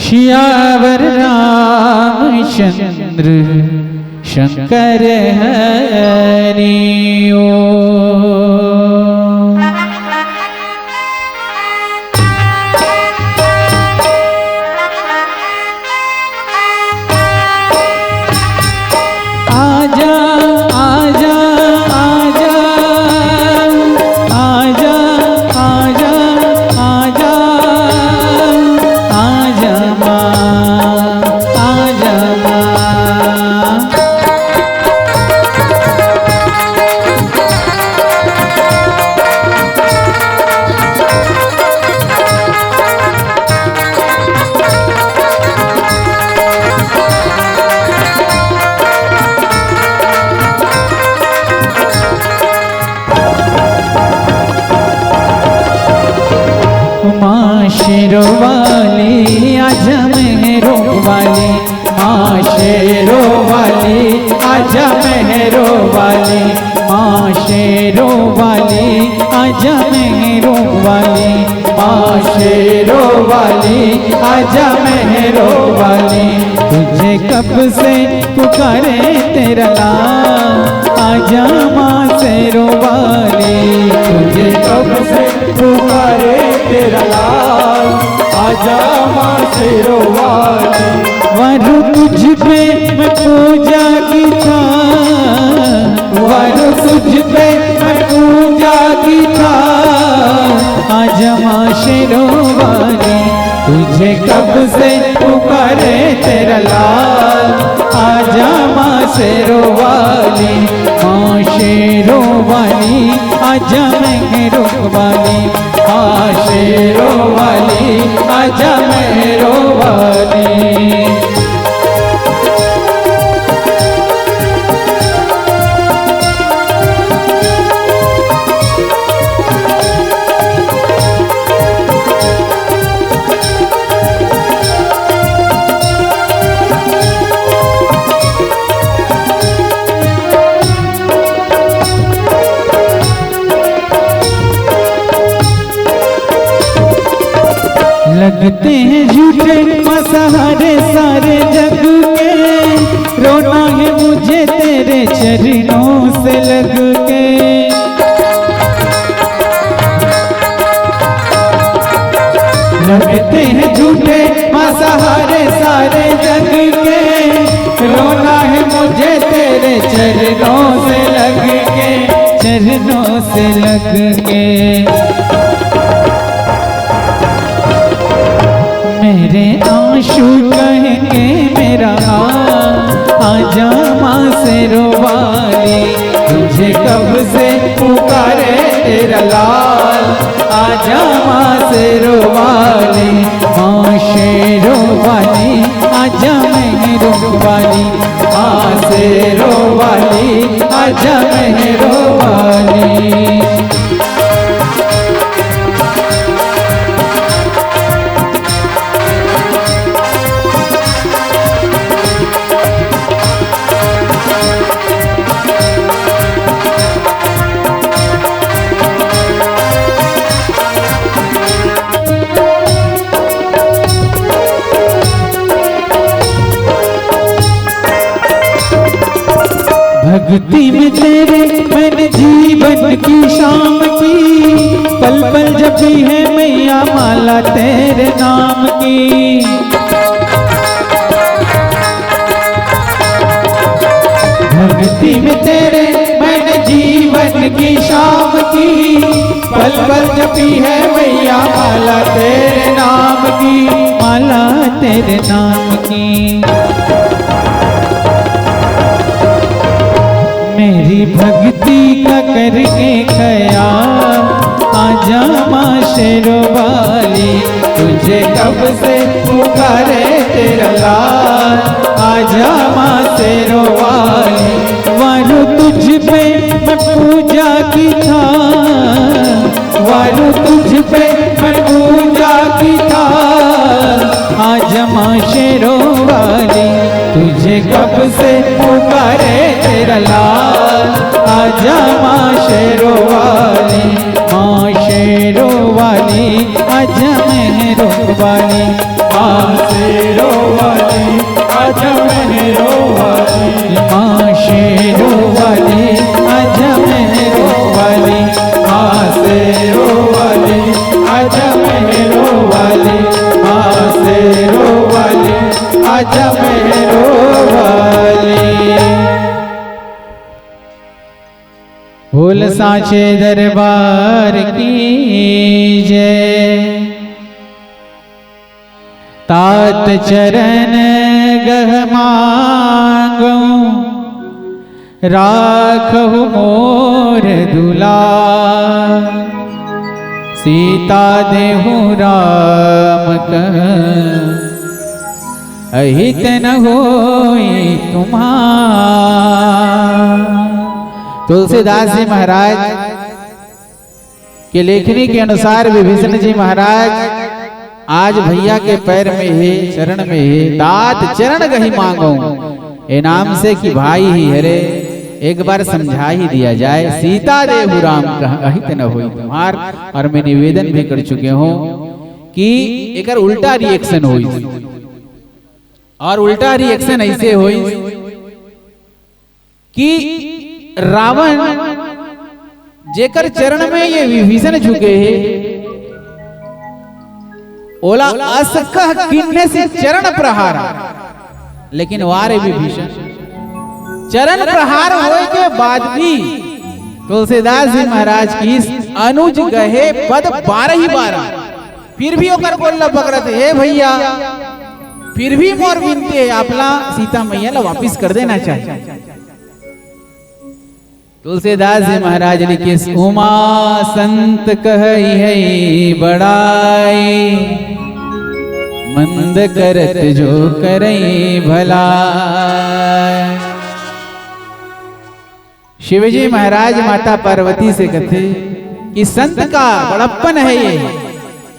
सियावर रामचंद्र शंकर हरि ओम। आजा, आजा, आजा, आजा, आजा, आजा, आजा माँ, आजा माँ। माँ शेरों वाली, आजा मेहरों वाली, माँ शेरों वाली, आजा मेहरों वाली, माँ शेरों वाली, आजा मेहरों वाली, माँ शेरों वाली, आजा मेहरों वाली। तुझे कब से पुकारे तेरा नाम, आजा माँ शेरों वाली। तुझे कब से पुकारे तेरा लाल, आजा माँ शेरों वाली। वारूँ तुझ पे मैं पूजा की थाल, वारूँ तुझ पे मैं पूजा की थाल, आजा माँ शेरों वाली। तुझे कब से पुकारे तेरा लाल, आजा माँ शेरों वाली, माँ शेरों वाली, आजा मेहरों वाली, माँ शेरों वाली, आजा मेहरों वाली। लगते हैं झूठे मसहारे सारे जग के, रोना है मुझे तेरे चरणों से लग के। लगते हैं झूठे मसहारे सारे जग के, रोना है मुझे तेरे चरणों से लग के, चरणों से लग के। मेरे आंसू कहेंगे मेरा हाल, आजा माँ शेरों वाली। तुझे कब से पुकारे तेरा लाल, आजा माँ शेरों वाली, माँ शेरों वाली, आजा मेहरों वाली, माँ शेरों वाली, आजा मेहरों वाली। भक्ति में तेरे मैंने जीवन की शाम की, पल पल जपी है मैया माला तेरे नाम की। भक्ति में तेरे मैंने जीवन की शाम की, पल पल जपी है मैया माला तेरे नाम की, माला तेरे नाम की। मेरी भक्ति का करके ख्याल, आजा माँ शेरों वाली, तुझे कब से पुकारे तेरा लाल, आजा माँ शेरों वाली। वारू तुझ पे मैं पूजा की थाल, वारू तुझ पे मैं पूजा की थाल, आजा माँ शेरों वाली, तुझे कब से पुकारे तेरा लाल, आजा माँ शेरों वाली, माँ शेरों वाली, आजा मेहरों वाली, माँ शेरों वाली, आजा मेहरों वाली, माँ शेरों वाली, आजा मेहरों वाली, माँ शेरों वाली, आजा मेहरों वाली, माँ शेरों वाली, आजा मेहरों वाली। बोल सांचे दरबार की जय। तात चरण गह मांगू, राखहु मोर दुलार। सीता देहु राम कह, अहित न होई तुम्हार। तुलसीदास जी महाराज के लेखनी के अनुसार विभीषण जी महाराज आज भैया के पैर में हे, चरण में हे, तात चरण गहि मांगो। ए नाम से कि भाई ही हरे, एक बार समझा ही दिया जाए। सीता देहु राम कह, अहित न होई तुम्हार। और मैं निवेदन भी कर चुके हूँ कि एकर उल्टा रिएक्शन होई, और उल्टा रिएक्शन ऐसे होई कि रावण जेकर चरण में ये विभीषण झुके हे, ओला अस कह कीन्हेसि चरण प्रहार। लेकिन वा रे विभीषण, चरण प्रहार होए के बाद भी तुलसीदास जी महाराज कहिस, अनुज गहे पद बारहि बारा। फिर भी ओकर गोड़ ल पकड़त हे, "हे भैया, फिर भी मोर विनती हे, आप ला सीता मैया ला वापिस कर देना चाहिए।" तुलसीदास जी महाराज लिखिस, "उमा संत कहई है बड़ाई, मंद करत जो करई भलाई।" शिवजी महाराज माता पार्वती से कथे कि संत का बड़प्पन है ये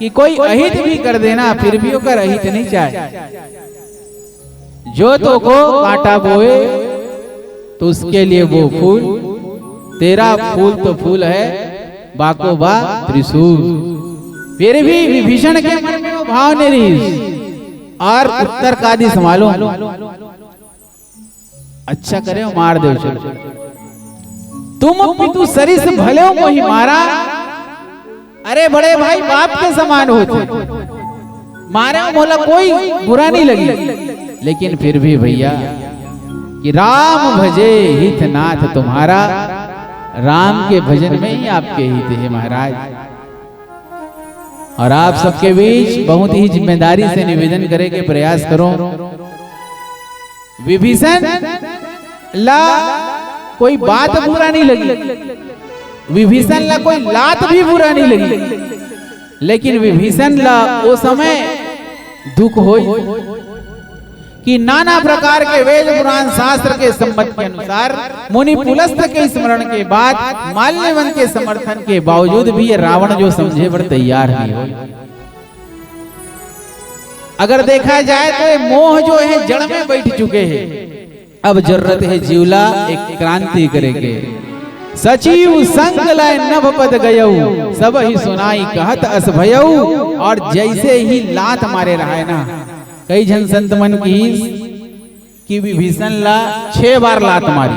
कि कोई अहित भी कर देना, फिर भी ओकर अहित नहीं चाहे। जो तो को कांटा बोए तो उसके लिए वो फूल, तेरा फूल तो फूल है, बाको बा त्रिशूल। फिर भी विभीषण के मन में वो भाव नहीं रही। और उत्तर का दिस मालूम, अच्छा करे हो, मार दे उसे। तुम पितु सरिस भले हो मोहि मारा, अरे बड़े भाई बाप के समान होथे, मारे हो मोला कोई बुरा नहीं लगी। लेकिन फिर भी भैया कि राम भजे हित नाथ तुम्हारा, राम के भजन में ही आपके हित है महाराज। और आप सबके बीच बहुत ही जिम्मेदारी से निवेदन करे के प्रयास करो, विभीषण ला कोई बात बुरा नहीं लगी, विभीषण ला कोई लात भी बुरा नहीं लगी, लेकिन विभीषण ला ओ समय दुख होई कि नाना प्रकार के वेद पुराण शास्त्र के सम्मत के अनुसार मुनि पुलस्त के स्मरण के बाद माल्यवन के समर्थन के बावजूद भी ये रावण जो समझे बर तैयार नहीं हो। अगर देखा जाए तो ये मोह जो है जड़ में बैठ चुके हैं। अब जरूरत है जीवला एक क्रांति करे के। सचिव संग लय नभ पद गयऊ, सब ही सुनाई कहत अस भयऊ। और जैसे ही लात मारे रहा है ना, कई झन संत मन की कि विभीषण ला छह बार लात मारी।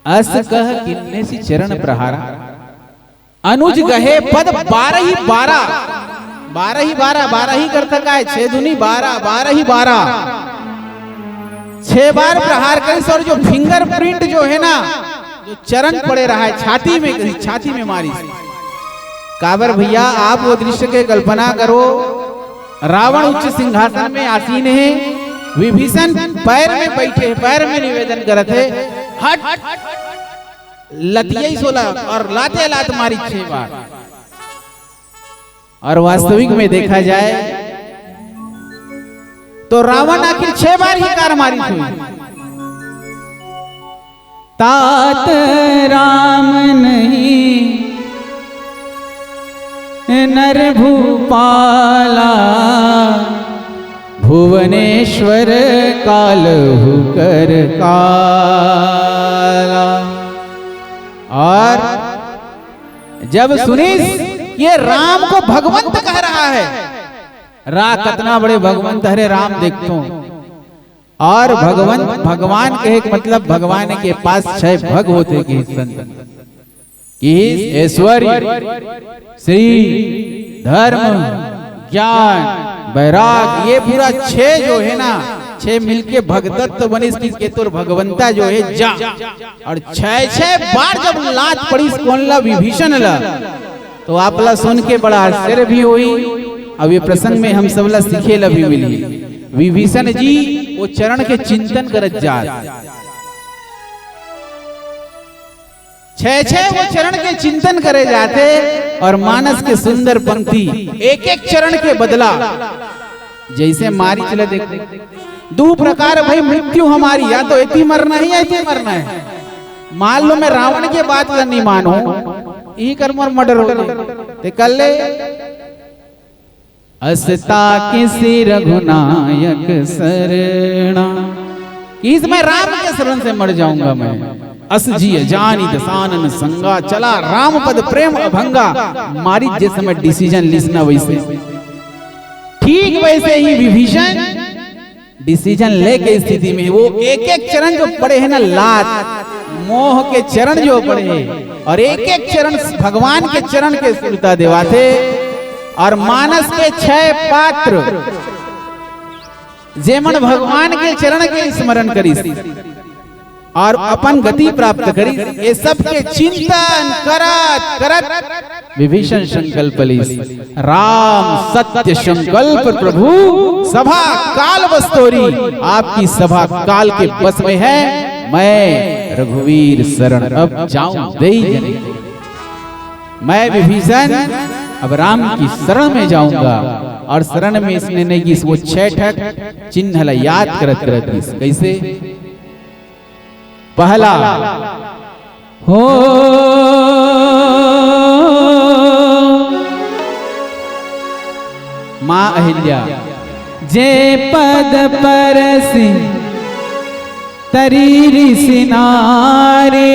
अस कह किन्ने सी चरण प्रहारा, अनुज गहे पद बारह ही बारह, बारह ही बारह, बारह ही करता का है, छह दूनी बारह, बारह ही बारह, छह बार प्रहार करिस। और जो फिंगरप्रिंट जो है ना, जो चरण पड़े रहा है छाती में, छाती में मारिस। काबर भैया, आप वो दृश्य के कल्पना करो, रावण उच्च सिंहासन में आसीन है, विभीषण पैर में बैठे हैं, पैर में निवेदन करत है, हट, लतियई सोला और लाते लात मारी छह बार। और वास्तविक में देखा जाए तो रावण आखिर छह बार ही कार मारी थी। तात राम नहीं नर भूपाला, भुवनेश्वर कालहु कर काला। और जब सुनिस ये राम को भगवंत कह रहा है, रा कतना बड़े भगवंत हरे राम देखतो। और भगवंत, भगवान कहे के मतलब भगवान के पास छह भग होते कि संत कि ऐश्वर्य, श्री, धर्म, ज्ञान, वैराग, ये पूरा छह जो है ना, छह मिलके भगदत्त बनिस कि के तोर भगवंता जो है जा। और छह छह बार जब लात पड़िस कोन ला, विभीषण ला, तो आप ला सुन के बड़ा आश्चर्य भी होई। अब ये प्रसंग में हम सब ला सीखे ला भी मिली। विभीषण जी वो चरण के चिंतन करत जात, छह छह वो चरण के चिंतन करे जाते। और मानस के सुंदर पंक्ति, एक एक चरण के बदला, जैसे मारी चले देख, दो प्रकार भाई मृत्यु हमारी, या तो एती मरना है या एती मरना है। मान लो मैं रावण के बात ला नहीं मानो, ई कर मोर मर्डर हो गए, ते कर ले। अस ताकिसि रघुनायक सरना, कि इस मैं राम के शरण से मर जाऊंगा मैं। अस जिय जानि दसानन संगा, चला राम पद प्रेम अभंगा। मारी जिस समय डिसीजन लिस ना वैसे, ठीक वैसे ही विभीषण डिसीजन लेके स्थिति में वो एक एक चरण जो पड़े हैं ना लात, मोह के चरण जो पड़े हैं, और एक एक चरण भगवान के चरण के सुरता देवाथे। और मानस के छह पात्र जेमन भगवान के चरण के स्मरण करिस और अपन गति प्राप्त करिस, ये सबके चिंतन करत करत विभीषण संकल्प लिस, राम सत्य संकल्प प्रभु सभा काल बस तोरी। आपकी सभा काल के बस में है, मैं रघुवीर शरण अब जाऊं दई जने। मैं विभीषण अब राम की शरण में जाऊंगा। और शरण में इसने नहीं कि वो छह ठक चिन्ह ला याद करत करत इस कैसे पहला हो माँ अहिल्या जे पद परसि तरी रिसि नारी।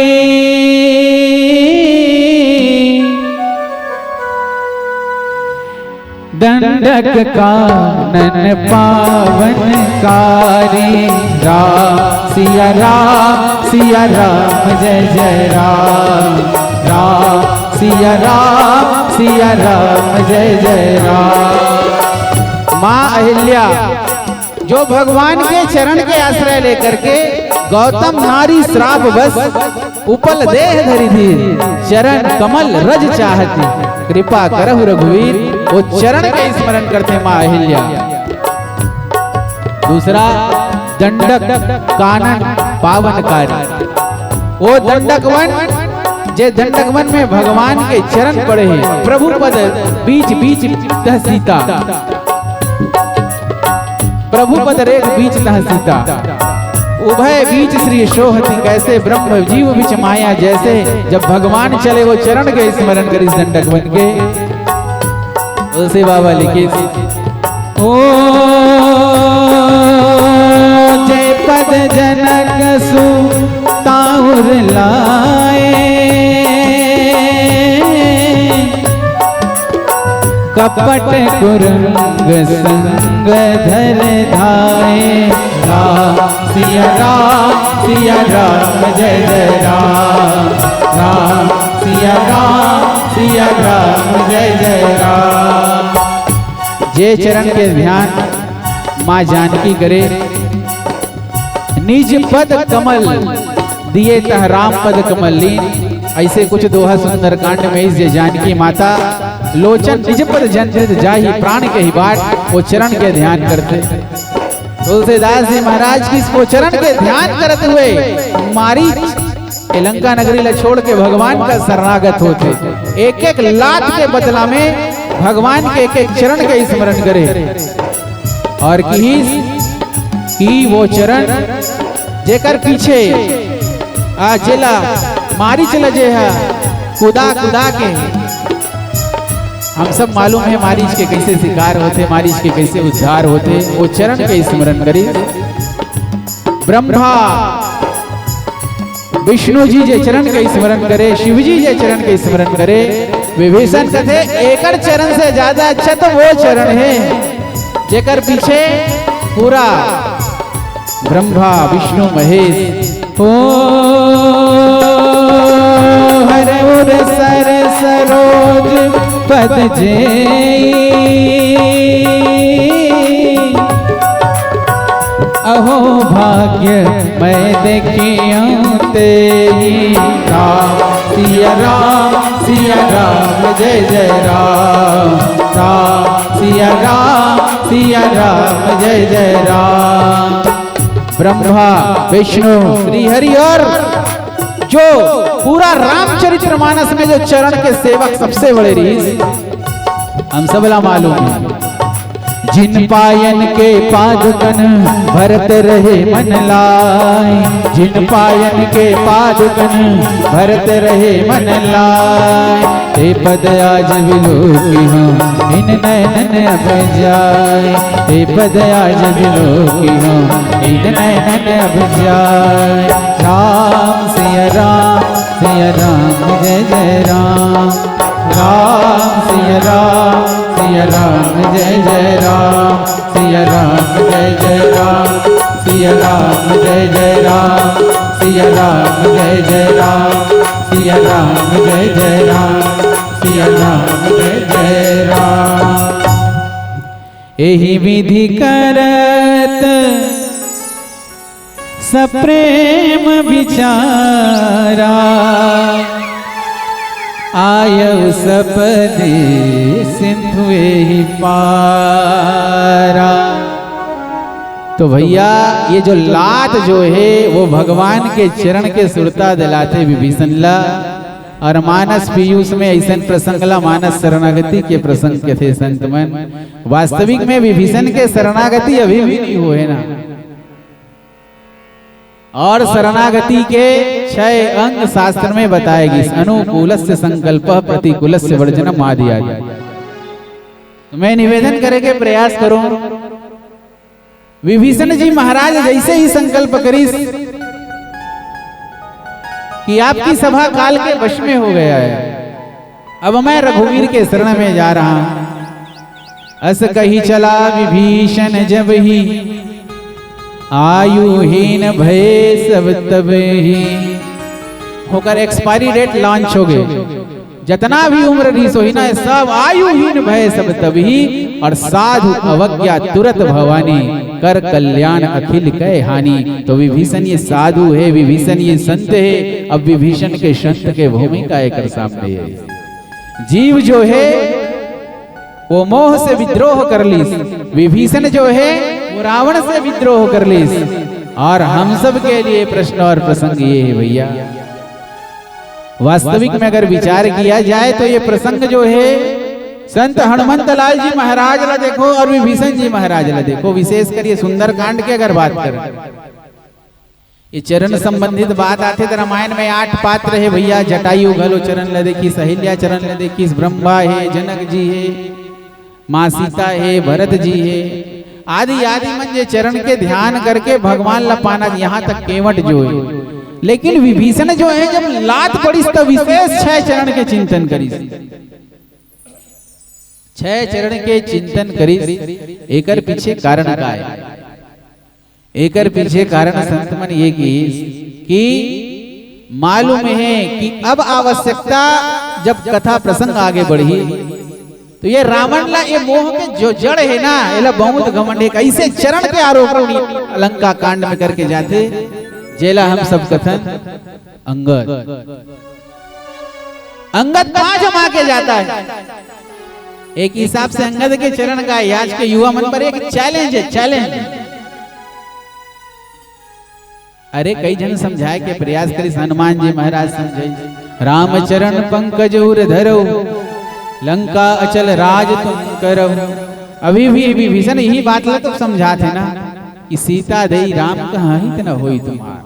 दंडक कानन पावन कारी। राम सिया राम सिया राम जय जय राम। राम सिया राम सिया राम जय जय राम। माँ अहिल्या जो भगवान के चरण के आश्रय लेकर के गौतम नारी श्राप बस उपल देह धरि धीर, चरण कमल रज चाहती। कृपा करहु रघुवीर, वो चरण के स्मरण करते माँ अहिल्या। दूसरा, दंडक कानन पावनकारी। ओ दंडक वन, जे दंडक वन में भगवान के चरण पड़े हे, प्रभु पद बीच बीच तह सीता, प्रभु पद रेख बीच तह सीता। उभय बीच श्री शोभति कैसे, ब्रह्म जीव बिच माया जैसे। जब भगवान चले, वो चरण के स्मरण करिस दंडक वन के। तुलसी बाबा लिखिस, ओ जे पद जनक सु ताउर लाए, कपट कुरंग संग धर धाए। राम सिया राम, सिया राम, जय जय राम। राम सिया राम, सिया राम, जय जय राम। जे चरण के ध्यान माँ जानकी करे, निज पद कमल दिए तह राम पद कमल लीन। ऐसे कुछ दोहा सुंदरकांड में इस, जे जानकी माता लोचन निज पद जन जाहि प्राण के ही बाट, वो चरण के ध्यान करते। तुलसीदास जी महाराज की वो चरण के ध्यान करते हुए मारीच ए लंका नगरी ला छोड़ के भगवान का शरणागत होथे। एक एक लात के बदला में भगवान के एक एक चरण के स्मरण करे। और किहिस कि वो चरण जेकर पीछे आ जेला मारीच ल जे ह कुदा कुदा के, हम सब मालूम है मारीच के कैसे शिकार होथे, मारीच के कैसे उद्धार होथे, वो चरण के स्मरण करी। ब्रह्मा विष्णु जी जे चरण के स्मरण करे, शिव जी जे चरण के स्मरण करे, विभीषण कथे एकर चरण से ज्यादा अच्छा तो वो चरण है जेकर पीछे पूरा ब्रह्मा विष्णु महेश। ओ हर उर सर सरोज पद जेई, अहो भाग्य मैं देखियो तेई। राम सिया राम, सिया राम, जय जय राम। राम सिया राम, सिया राम, जय जय राम। ब्रह्मा, विष्णु, श्री हरि और जो पूरा रामचरित्र मानस में जो चरण के सेवक सबसे बड़े रहिस, हम सबला मालूम है। जिन पायन के पादुकन भरत रहे मन लाय, जिन पायन के पादुकन भरत रहे मन लाय। हे पद आज विलोकी हूँ, इन नैनन अब जाय। हे पद आज विलोकी हूँ, इन नैनन अब जाय। राम सिया राम, सिया राम जय जय राम। राम सिया राम, सिया राम जय जय राम। सिया राम जय जय राम। सिया राम जय जय राम। सिया राम जय जय राम। सिया राम जय जय राम। सिया राम जय जय राम। एही विधि करत सप्रेम विचारा, आयउ सपदे सिंधु एही पारा। तो भैया, ये जो लात जो है, वो भगवान के चरण के सुरता दिलाथे विभीषण ला। और मानस पीयूष में ऐसन प्रसंग ला मानस शरणागति के प्रसंग कथे संत मन। वास्तविक में विभीषण के शरणागति अभी भी नहीं होय ना। और शरणागति के छह अंग शास्त्र में बताए गिस, अनुकूलस्य संकल्प, प्रतिकूलस्य वर्जनम आदि आदि। तो मैं निवेदन करे के प्रयास करूं, विभीषण जी महाराज जैसे ही संकल्प करिस कि आपकी सभा काल के वश में हो गया है, अब मैं रघुवीर के शरण में जा रहा हूं। अस कही चला विभीषण जब ही, आयुहीन भय सब तब ही। ओकर एक्सपायरी डेट लॉन्च हो गए। जतना भी उम्र रहिस होही ना, सब आयुहीन भय सब तब ही। और साधु अवज्ञा तुरत भवानी, कर कल्याण अखिल कै हानि। तो विभीषण ये साधु है, विभीषण ये संत है। अब विभीषण के संत के भूमिका एकर सामने है। जीव जो है वो मोह से विद्रोह कर लीस। विभीषण जो है रावण से विद्रोह कर लीस। और हम सब के लिए प्रश्न और प्रसंग ये है भैया, वास्तविक में अगर विचार किया जाए तो ये प्रसंग जो है, संत हनुमंत लाल जी महाराज ला देखो और विभीषण जी महाराज ला देखो, विशेषकर ये सुंदरकांड की अगर बात करें, ये चरण संबंधित बात आथे त रामायण में आठ पात्र हे भैया, जटायु घलो चरण ल देखिस, अहिल्या चरण ल देखिस, ब्रह्मा हे, जनक जी हे, माँ सीता हे, भरत जी हे, आदि आदि मन जे चरण के ध्यान करके भगवान ला पाना, यहाँ तक केवट जो हे। लेकिन विभीषण जो हे, जब लात पड़िस त विशेष छह चरण के चिंतन करिस, छह चरण के चिंतन करिस। एकर पीछे कारण का हे? एकर पीछे कारण संत मन ये किस कि मालूम हे कि अब आवश्यकता, जब कथा प्रसंग आगे बढ़ही, तो ये रावण ला, ये मोह के जो जड़ हे ना, एला बहुत घमंड हे। कैसे चरण के आरोपण लंका कांड में करके जाथे, जेला हम सब कथन अंगद। अंगद पांच माँ के जाता हे। एक हिसाब से अंगद के चरण का हे। आज के युवा मन पर एक चैलेंज हे, चैलेंज। अरे, कई झन समझाए के प्रयास करिस, हनुमान जी महाराज समझाइस, "राम चरण पंकज उर धरऊ, लंका अचल राज तुम करऊ।" अभी भी विभीषण यही बात ला तो समझात हे ना कि सीता देई राम कहाँ हित न होई तुम्हार।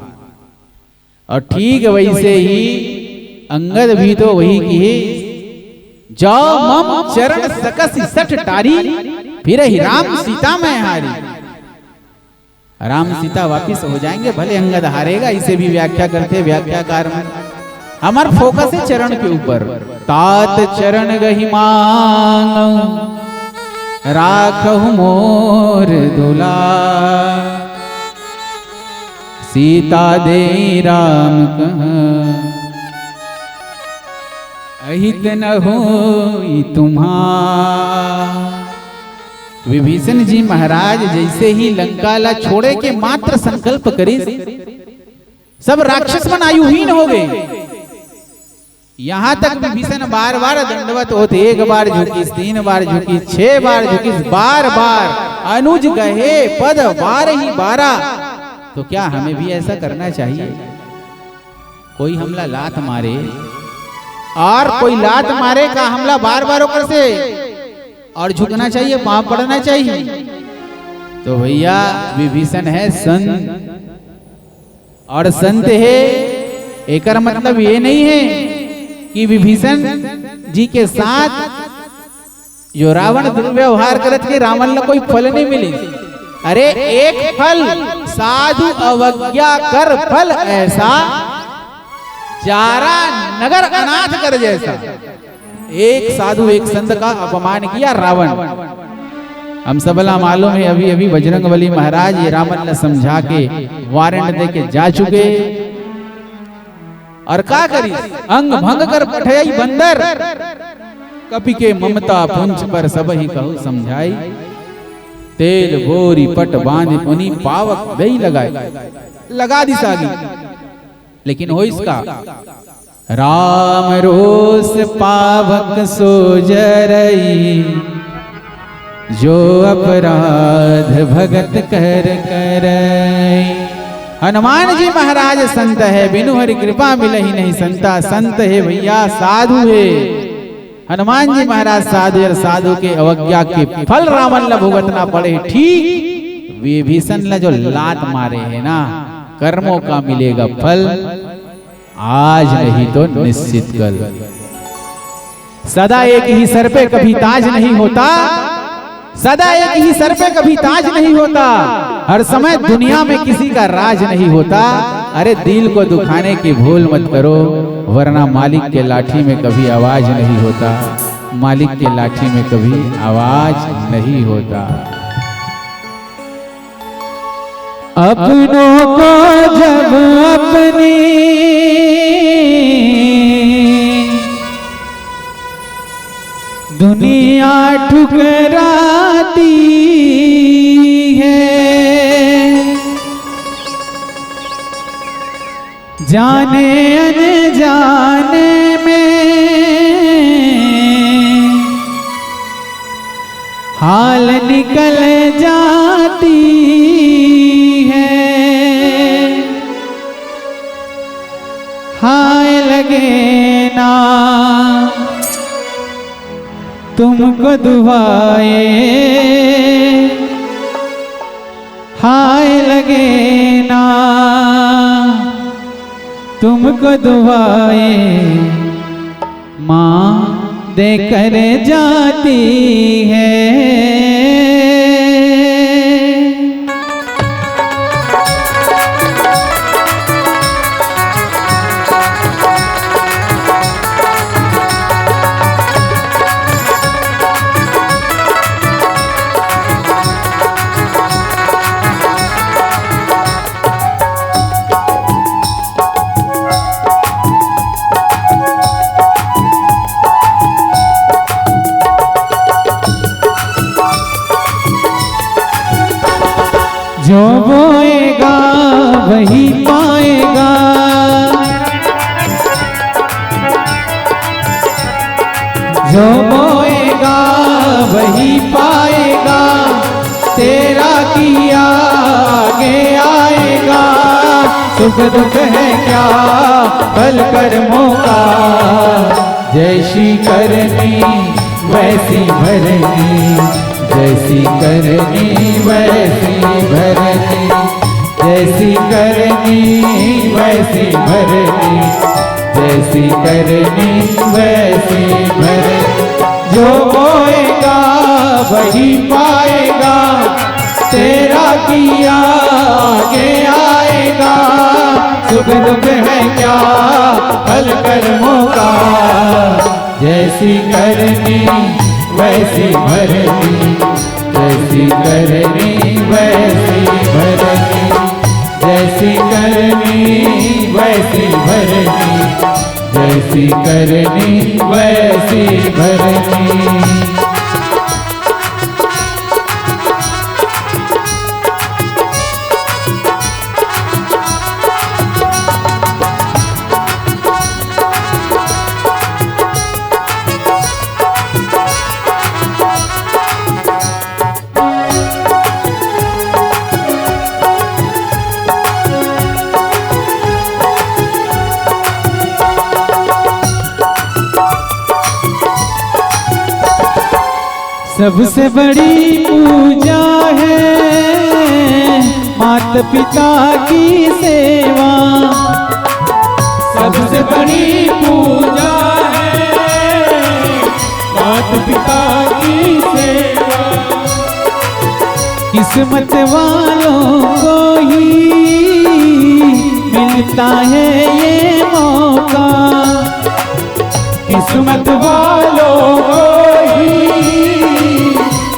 और ठीक वैसे ही अंगद भी तो वही किहिस, "जाओ मम चरण सकसि सठ टारी, फिरहि राम सीता मैं हारी।" राम सीता वापिस हो जाएंगे, भले अंगद हारेगा, इसे भी व्याख्या करथे व्याख्याकार मन। हमर फोकस हे चरण के ऊपर। "तात चरण गहि मांगउ, राखहु मोर दुलार। सीता देई राम कहाँ, अहित न होई तुम्हार।" विभीषण जी महाराज जैसे ही लंका ला छोड़े के मात्र संकल्प करिस, सब राक्षस मन आयुहीन हो गए। यहाँ तक विभीषण बार बार दंडवत होत, एक बार झुकिस, तीन बार झुकिस, छह बार झुकिस, बार बार अनुज गहे पद बारहि बारा। तो क्या हमें भी ऐसा करना चाहिए? कोई हमला लात मारे और कोई लात मारे, का हमला बार बार ओकर से और झुकना चाहिए, पांव पड़ना चाहिए? तो भैया, विभीषण हे संत, और संत हे, एकर मतलब ये नहीं है कि विभीषण जी के साथ जो रावण दुर्व्यवहार करत के रावण ला कोई फल नहीं मिले। अरे, एक फल, साधु अवज्ञा कर फल ऐसा, जारा नगर अनाथ कर जैसा। एक साधु, एक संत का अपमान किया रावण। हम सबला मालूम है, अभी अभी बजरंग बली महाराज ये रावण ने समझा के वारंट दे के जा चुके। और का करी, अंग भंग कर पठई बंदर, कपि के ममता पुंछ पर सबहि कहु समझाई। तेल बोरी पट बांध पुनि पावक दई लगाए, लगा दिस आगी। लेकिन होइस का? राम रोष पावक सो जरई, जो अपराध भगत कर करई। हनुमान जी महाराज संत है, बिनु हरि कृपा मिलही नहीं संता। संत है भैया, साधु है। हनुमान जी महाराज साधु, और साधु के अवज्ञा के फल रावण ला भुगतना पड़े। ठीक विभीषण ला जो लात मारे है ना, कर्मों का मिलेगा फल, आज नहीं तो निश्चित कल। सदा एक ही सर पे कभी ताज नहीं होता, सदा एक ही सर पे कभी ताज नहीं होता, हर समय दुनिया में किसी का राज नहीं होता। अरे, दिल को दुखाने की भूल मत करो, वरना मालिक के लाठी में कभी आवाज नहीं होता, मालिक के लाठी में कभी आवाज नहीं होता। अपनों को जब अपनी दुनिया ठुकराती है, जाने अनजाने में हाल निकल जाती है, हाय लगे ना तुमको दुआएं, हाय लगे ना तुमको दुआएं, माँ देकर जाती है। जो बोएगा वही पाएगा, जो बोएगा वही पाएगा, तेरा किया आगे आएगा। सुख दुख है क्या फल कर्मों का, जैसी करनी वैसी भरनी, जैसी करनी वैसी भरनी, जैसी करनी वैसी भरनी, जैसी करनी वैसी भरनी। जो बोएगा वही पाएगा, तेरा किया आगे आएगा। सुख दुख है क्या फल कर्मों का, जैसी करनी वैसी भरनी, जैसी करनी वैसी भरनी, जैसी करनी वैसी भरनी, जैसी करनी वैसी भरनी। सबसे बड़ी पूजा है माता पिता की सेवा। सबसे बड़ी पूजा है माता पिता की सेवा। किस्मत वालों को ही मिलता है ये मौका, किस्मत वालों को ही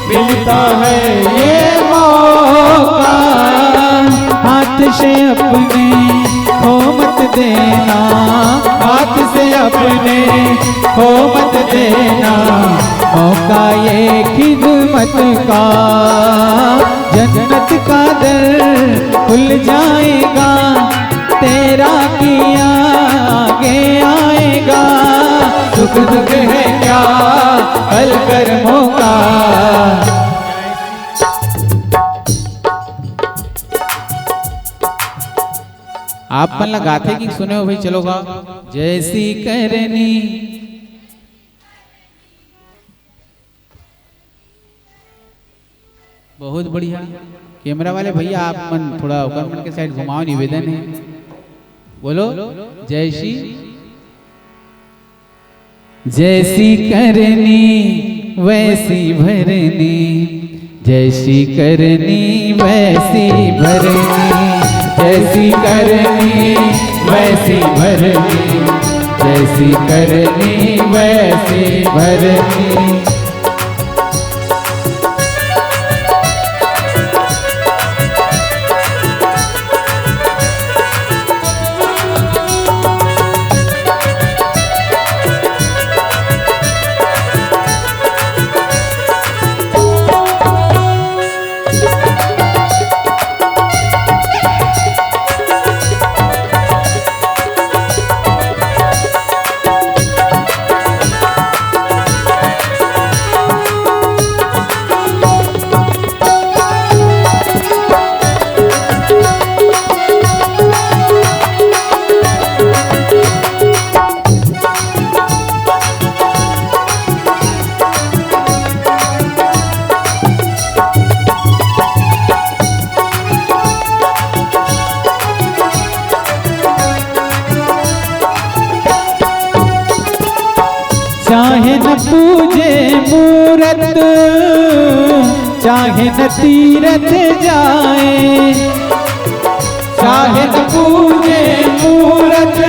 मिलता है ये मौका। हाथ से अपने खो मत देना, हाथ से अपने खो मत देना, मौका ये खिदमत का। जन्नत का दर खुल जाएगा, तेरा किया आगे आएगा। सुख दुख है क्या फल कर्मों का। आप मन ला गाथे कि सुने हो भाई? चलो गाओ। जैसी करनी। बहुत बढ़िया। कैमरा वाले भैया, आप मन थोड़ा ओकर मन के साइड घुमाओ, निवेदन है। बोलो, जैसी, जैसी करनी वैसी भरनी, जैसी करनी वैसी भरनी, जैसी करनी वैसी भरनी, जैसी करनी वैसी भरनी। न पूजे मूरत, चाहे न तीरथ जाए, चाहे न पूजे मूरत,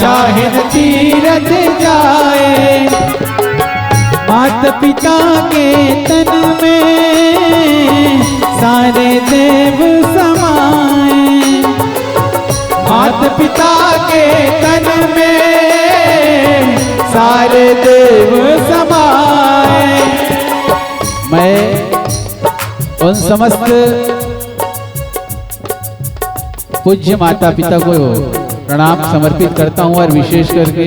चाहे न तीरथ जाए। मात पिता के तन में सारे देव समाए। मात पिता के तन में सारे देव समाए। मैं उन समस्त पूज्य माता पिता को प्रणाम समर्पित करता हूं और विशेष करके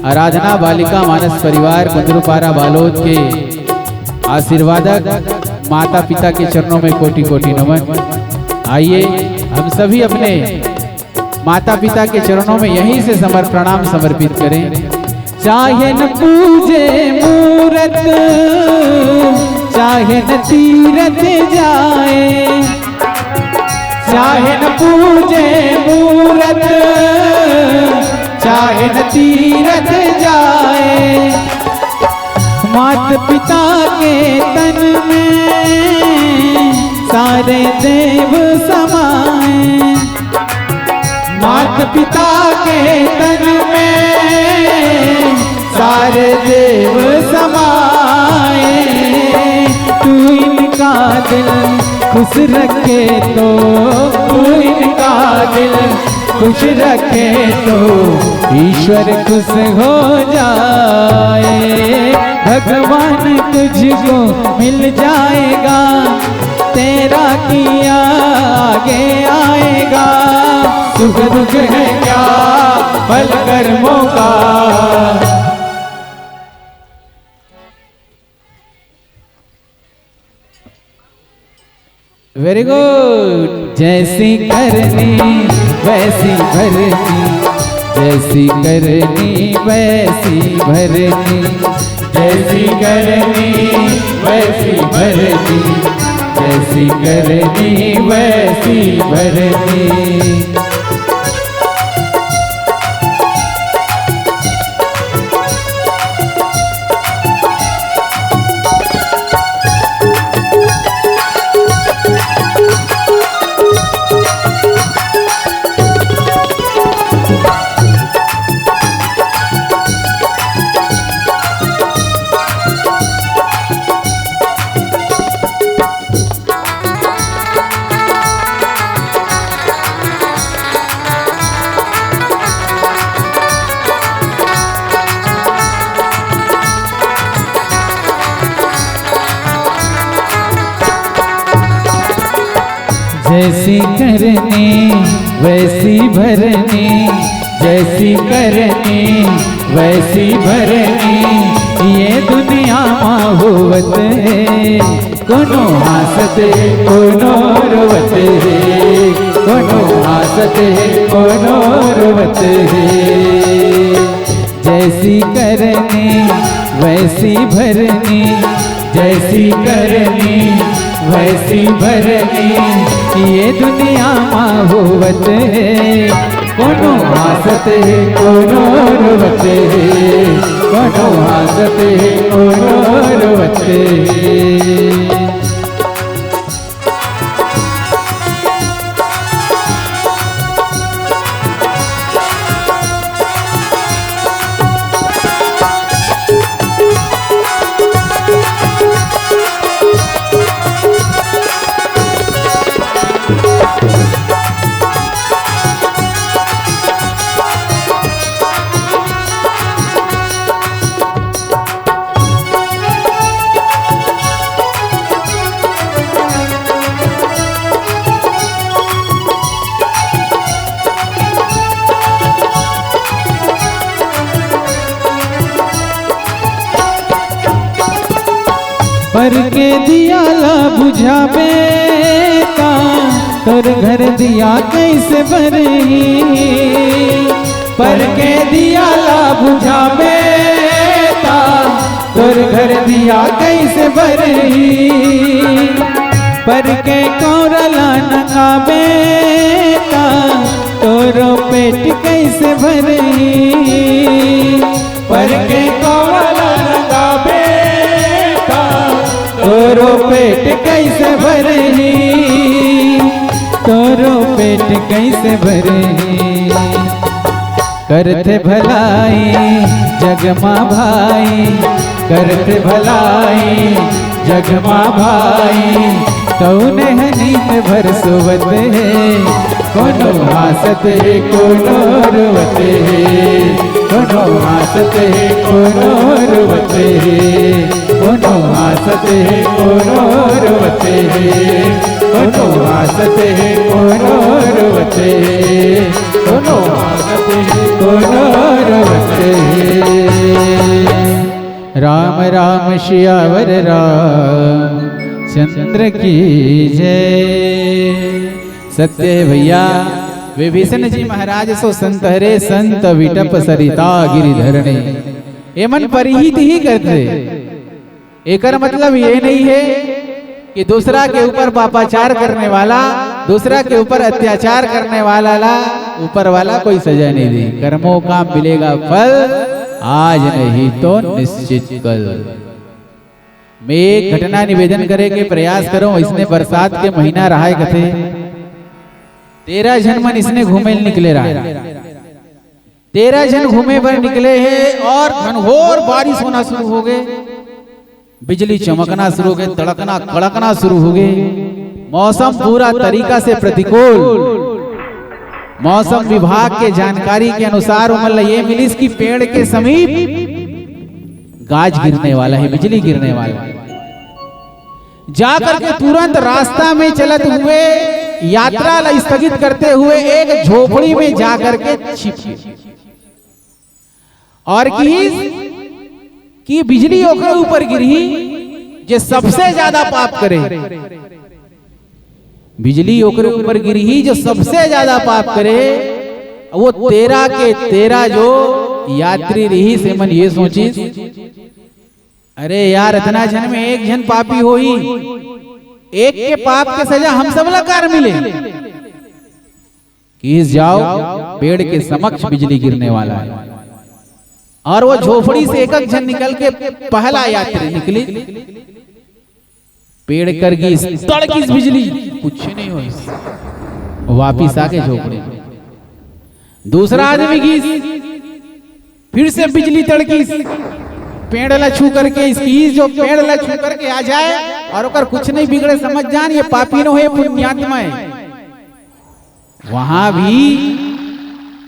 आराधना बालिका मानस परिवार कुंदरूपारा बालोद के आशीर्वादक माता पिता के चरणों में कोटि कोटि नमन। आइए, हम सभी अपने माता पिता के चरणों में यहीं से समर प्रणाम समर्पित करें। चाहे न पूजे मूरत, चाहे न तीरथ जाए, चाहे न पूजे मूरत, चाहे न तीरथ जाए। मात पिता के तन में सारे देव समाए। मात पिता के तन में सारे देव समाए। तू इनका दिल खुश रखे तो, तू इनका दिल खुश रखे तो ईश्वर खुश हो जाए। भगवान तुझको मिल जाएगा, तेरा किया आगे आएगा। सुख दुख है क्या फल कर्मों का। वेरी गुड। जैसी करनी वैसी भरनी, जैसी करनी वैसी भरनी, जैसी करनी वैसी भरनी, जैसी करनी वैसी भरनी। जैसी करनी वैसी भरनी, जैसी करनी वैसी भरनी, ये दुनिया मा होवत हे। कोनो हाँसत हे, कोनो रोवत हे, कोनो हाँसत हे, कोनो रोवत हे। जैसी करनी वैसी भरनी, जैसी करनी वैसी भरनी, ये दुनिया मा होवत हे। कोनो हाँसत हे, कोनो रोवत हे, कोनो हाँसत हे, कोनो रोवत हे। पर के दिया ला बुझाबे ता, तोर घर दिया कैसे बरही? पर के दिया ला बुझाबे ता, तोर घर दिया कैसे बरही? पर के कौरा ला नंगाबे ता, तोरो पेट कैसे भरही? पर के पेट कैसे भरही, तोरो पेट कैसे भरही। करथे भलाई जग मा भाई, करथे भलाई जग मा भाई। कौन ह नींद भर सोवत हे, कोनो हाँसत हे कोनो रोवत हे, कोनो हाँसत हे कोनो रोवत हे, कोनो हाँसत हे कोनो रोवत हे, कोनो हाँसत हे कोनो रोवत हे, कोनो हाँसत हे कोनो रोवत हे। राम राम सियावर रामचंद्र की जय। सत्य हे भैया, विभीषण जी महाराज सो संत हरे, संत विटप सरिता गिरि धरने। एमन परहित ही करथे। एकर मतलब ये नहीं हे कि दूसरा के ऊपर पापाचार करने वाला, दूसरा के ऊपर अत्याचार करने वाला ला ऊपर वाला कोई सजा नहीं दे। कर्मों का मिलेगा फल, आज नहीं तो निश्चित कल। मैं एक घटना निवेदन करे के प्रयास करूं। इसने बरसात के महीना रहा हे कथे, तेरह झन मन इसने घूमे ल निकले रहा हे। तेरह झन घूमे बर निकले हे और घनघोर बारिश होना शुरू हो गए, बिजली चमकना शुरू हो गए, तड़कना कड़कना शुरू हो गए। मौसम पूरा तरीका से प्रतिकूल। मौसम विभाग के जानकारी के अनुसार ओमन ला ये मिलिस कि पेड़ के समीप गाज गिरने वाला हे, बिजली गिरने वाला हे। जाकर के तुरंत रास्ता में चलत हुए, यात्रा ला स्थगित करते हुए एक झोपड़ी में जाकर के छिप गए। और किहिस कि बिजली ओकरे ऊपर गिरही जे सबसे ज्यादा पाप करे। बिजली ओकरे ऊपर गिरही जो सबसे ज्यादा पाप करे। वो तेरह के तेरह जो यात्री रहिस, एमन ये सोचिस, अरे यार, इतना झन में एक झन पापी होही, एक के पाप के सजा हम सब ला कार मिले। किहिस, जाओ, पेड़ के समक्ष बिजली गिरने वाला है। और वो झोपड़ी से एक एक झन निकल के पहला यात्री निकली। पेड़ कर गिस, तड़किस बिजली, कुछ नहीं होइस। वापिस आके झोपड़ी में दूसरा आदमी गिस, फिर से बिजली तड़किस, पेड़ ला छू करके, इसकी जो पेड़ ला छू करके आ जाए और ओकर कुछ नहीं बिगड़े, समझ जान ये पापी नो हे, पुण्यात्मा हे। वहां भी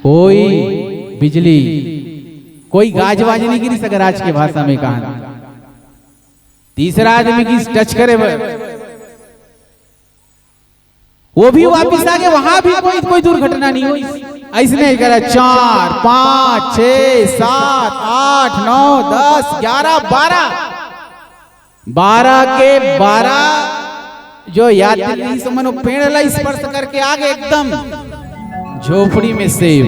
कोई बिजली, कोई गाज वाज नहीं गिरिस, अगर आज के भाषा में कहा। तीसरा आदमी गिस टच करे बर, वो भी वापिस आगे, वहां भी कोई, कोई दुर्घटना नहीं होइस। अइसने करा, चार, पांच, छह, सात, आठ, नौ, दस, ग्यारह, बारह, बारह के बारह जो यात्री रहिस मन पेड़ ला स्पर्श करके आगे एकदम झोपड़ी में सेफ।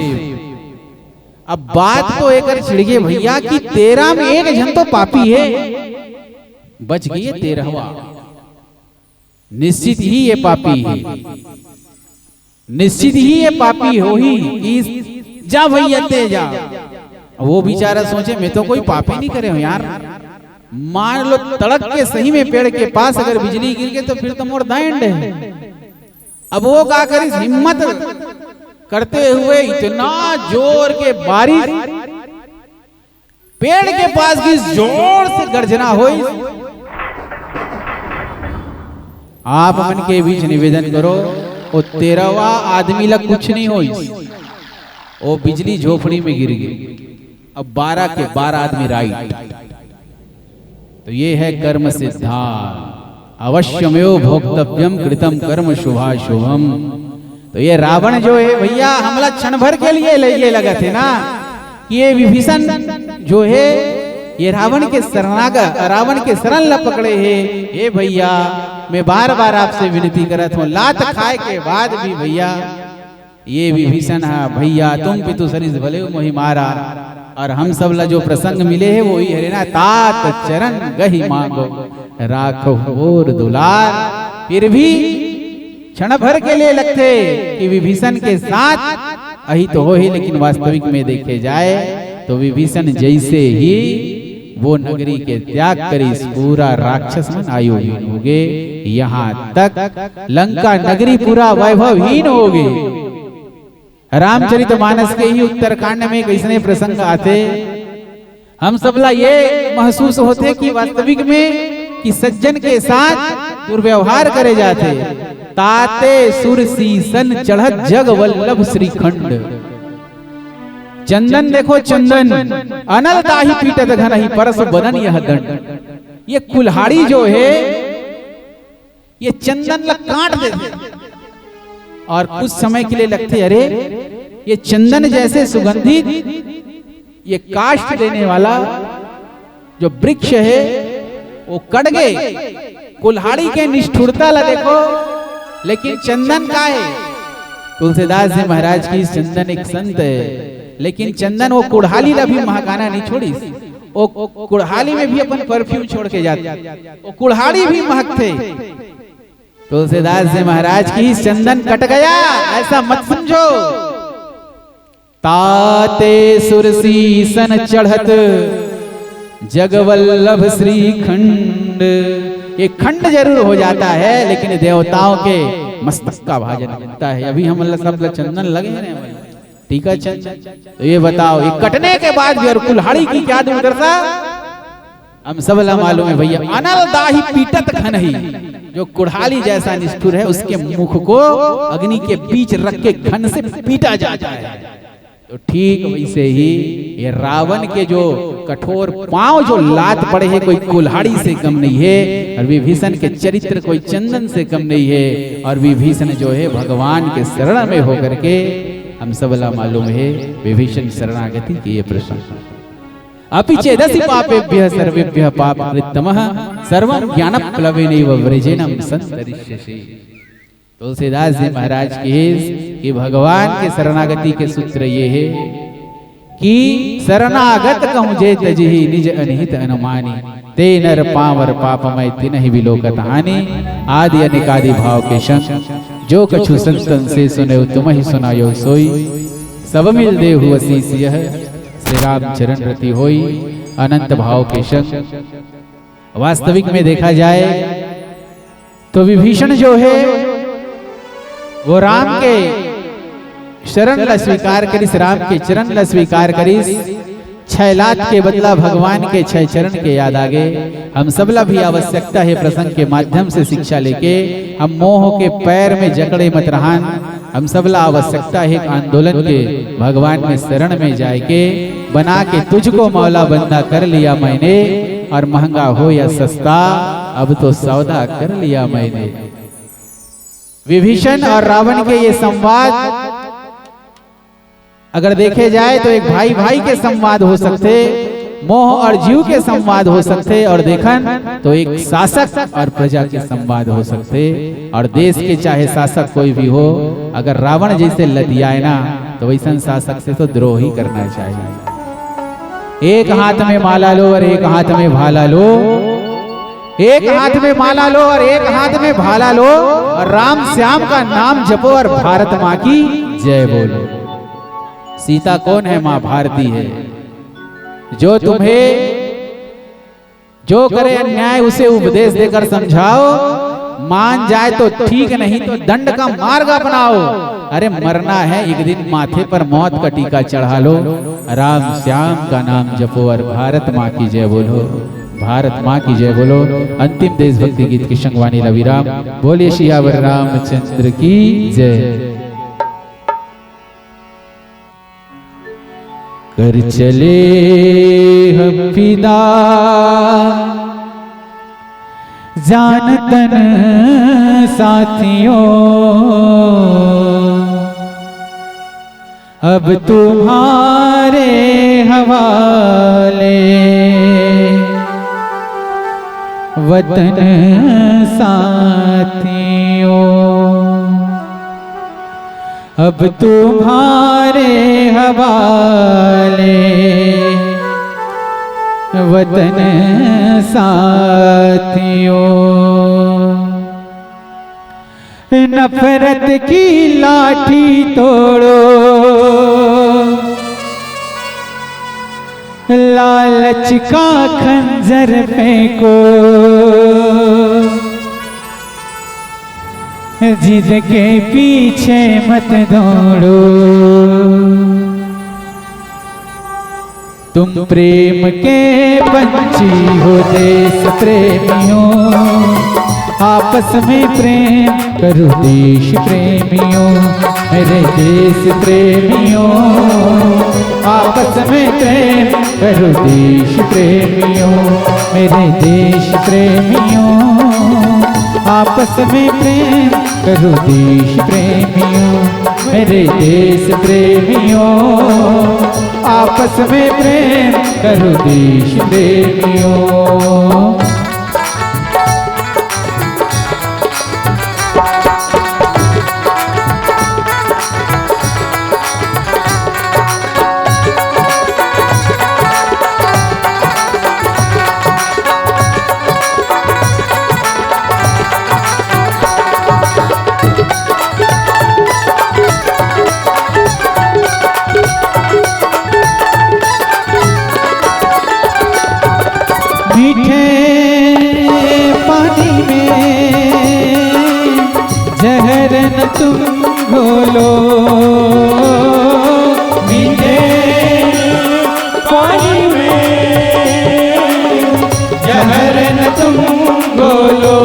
अब बात तो एकर छिड़गे भैया कि तेरह में एक झन तो पापी हे, बच गई हे तेरहवा। निश्चित ही ये पापी हे, निश्चित ही ये पापी होही कि जा भैया ते जा। वो बेचारा सोचे, मैं तो कोई पापी नहीं करे हूं यार। मान लो तड़क के सही में पेड़ के पास अगर बिजली गिर गई तो फिर तो मोर दांड है। अब वो का करिस, हिम्मत करते हुए इतना जोर के बारिश, पेड़ के पास गिस, जोर से गर्जना होइस। आप मन के बीच निवेदन करो, वो तेरहवा आदमी ला कुछ नहीं होइस, वो बिजली झोपड़ी में गिर गई। अब बारह के बारह आदमी राइट। तो ये है कर्म सिद्धांत, अवश्यमेव भोक्तव्यम कृतम कर्म शुभाशुभम। तो ये रावण जो है भैया, हमला क्षण भर के लिए ले, ये लगथे ना कि ये विभीषण जो है, ये रावण के शरणागत, रावण के शरण ला पकड़े हे। हे भैया, मैं बार बार आपसे विनती करत हूं, लात खाए के बाद भी भैया, ये विभीषण हा भैया, तुम पितु सरिस भले मोहि मारा। और हम सब ला जो प्रसंग मिले हे, वो ही हरे ना, तात चरण गहि मांगो, राखो मोर दुलार। फिर भी क्षण भर के लिए लगथे कि विभीषण के साथ अहित होही, लेकिन वास्तविक में देखे जाए तो विभीषण जैसे ही वो नगरी के त्याग करिस, पूरा राक्षस मन आयुहीन होगे। यहाँ तक लंका नगरी पूरा वैभवहीन होगे। रामचरितमानस के ही उत्तरकांड में एक अइसने प्रसंग आथे, हम सबला ये महसूस होथे कि वास्तविक में कि सज्जन के साथ दुर्व्यवहार करे जाथे। ताते सुरसीसन चढ़त जग वल्लभ श्रीखंड। चंदन देखो चंदन, अनल दाही पीटत घनही, परसु बदन यह दंड। ये कुल्हाड़ी जो है, ये चंदन ला काट देथे और कुछ समय के लिए लगथे, अरे, ये चंदन जैसे सुगंधित, ये काष्ठ देने वाला जो वृक्ष है, वो कट गए। कुल्हाड़ी के निष्ठुरता ला देखो, लेकिन चंदन का है? तुलसीदास जी महाराज की, चंदन एक संत है, लेकिन चंदन वो कुल्हाड़ी ला भी महकाना नहीं छोड़िस। वो कुल्हाड़ी में भी अपन परफ्यूम छोड़ के जाथे, वो कुल्हाड़ी भी महकथे। तुलसीदास जी महाराज की, चंदन कट गया, ऐसा मत समझो। ताते सुरसीसन चढ़त जगवल्लभ श्रीखंड। ये खंड जरूर हो जाता है, लेकिन देवताओं के मस्तक का भाजन बनता है। अभी हम सब चंदन लगे हैं, टीका चंदन। तो ये बताओ, ये कटने के बाद भी और कुल्हाड़ी की क्या दुर्दशा? हम सबला मालूम है भैया, अनल दाही पीटत घनही, जो कुल्हाड़ी जैसा निष्ठुर है, उसके मुख को अग्नि के बीच रख के घन से पीटा जाता है। तो ठीक वैसे ही ये रावण के जो कठोर पांव जो लात पड़े हैं, कोई कुल्हाड़ी से कम नहीं है, और विभीषण के चरित्र कोई चंदन से कम नहीं है। और विभीषण जो है, भगवान के शरण में होकर के, हम सबला मालूम है विभीषण शरणागति के ये प्रसंग। अपि चेदसि पापेभ्यः सर्वेभ्यः पापकृत्तमः, सर्वं ज्ञानप्लवेनैव व्रजेन संतरिष्यसि। तुलसीदास जी महाराज की, कि भगवान के शरणागति के सूत्र ये है कि शरणागत कहूँ जे तजहि निज अनहित अनुमानी, ते नर पाँवर पापमय तिनहि बिलोकत हानि। आदि अनेकादि भाव के संग जो कछु संतन से सुने, तुमहि सुनायो सोई। सब मिल देहु असीस यह, श्री राम चरण रति होई। अनंत भाव के संग। वास्तविक में देखा जाए तो विभीषण जो है, वो राम के शरण ला स्वीकार करिस, राम के चरण ला स्वीकार करिस। छह लात के बदला भगवान के छह चरण के याद आगे। हम सबला भी आवश्यकता है प्रसंग के माध्यम से शिक्षा लेके, हम मोह के पैर में जकड़े मत रहन। हम सबला आवश्यकता है एक आंदोलन के, भगवान में शरण में जाए के, बना के तुझको मौला बंदा कर लिया मैंने, और महंगा हो या सस्ता, अब तो सौदा कर लिया मैंने। विभीषण और रावण के ये संवाद अगर देखे जाए तो एक भाई भाई के संवाद हो सकथे, मोह और जीव के संवाद हो सकथे, और देखन तो एक शासक और प्रजा के संवाद हो सकथे। और देश के चाहे शासक कोई भी हो, अगर रावण जैसे लदियाए ना, तो वैसन शासक से तो द्रोह ही करना चाहिए। एक हाथ में माला लो और एक हाथ में भाला लो, एक हाथ में माला लो और एक हाथ में भाला लो, और राम श्याम का नाम जपो और भारत माँ की जय बोलो। सीता कौन है? माँ भारती है। जो तुम्हें जो करे अन्याय, उसे उपदेश देकर समझाओ, मान जाए तो ठीक, नहीं तो दंड का मार्ग अपनाओ। अरे मरना है एक दिन, माथे पर मौत का टीका चढ़ा लो। राम श्याम का नाम जपो और भारत माँ की जय बोलो, भारत माँ की जय बोलो। अंतिम देशभक्ति गीत की संगवानी ला विराम। बोलिए सियावर रामचंद्र की जय। कर चले हम फिदा जान तन साथियों, अब तुम्हारे हवाले वतन साथियों। अब तुम्हारे हवाले वतन साथियों। नफरत की लाठी तोड़ो, लालच का खंजर फेंको, जिद के पीछे मत दौड़ो। तुम प्रेम के पंछी हो देश प्रेमियों, आपस में प्रेम करो देश प्रेमियों, मेरे देश प्रेमियों, आपस में प्रेम करो देश प्रेमियों, मेरे देश प्रेमियों, आपस में प्रेम करो देश प्रेमियों, मेरे देश प्रेमियों, आपस में प्रेम करो देश प्रेमियों। मीठे पानी में जहर न तुम घोलो, मीठे पानी में जहर न तुम घोलो।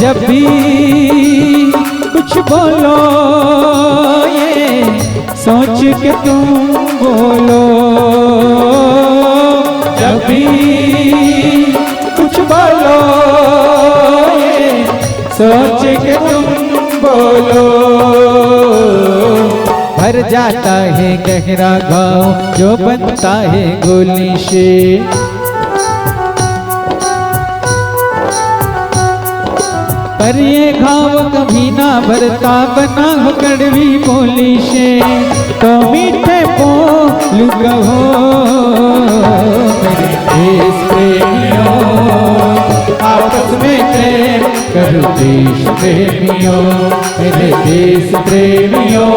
जब भी कुछ बोलो, ये सोच के तुम बोलो। जब भी कुछ बोलो, ये सोच के तुम बोलो। भर जाता है गहरा घाव जो बनता है गोली से, पर ये घाव कभी ना भरता बना हो कड़वी बोली से। तो मीठे बोल कहो मेरे देश प्रेमियों, आपस में प्रेम करो देश प्रेमियों, मेरे देश प्रेमियों,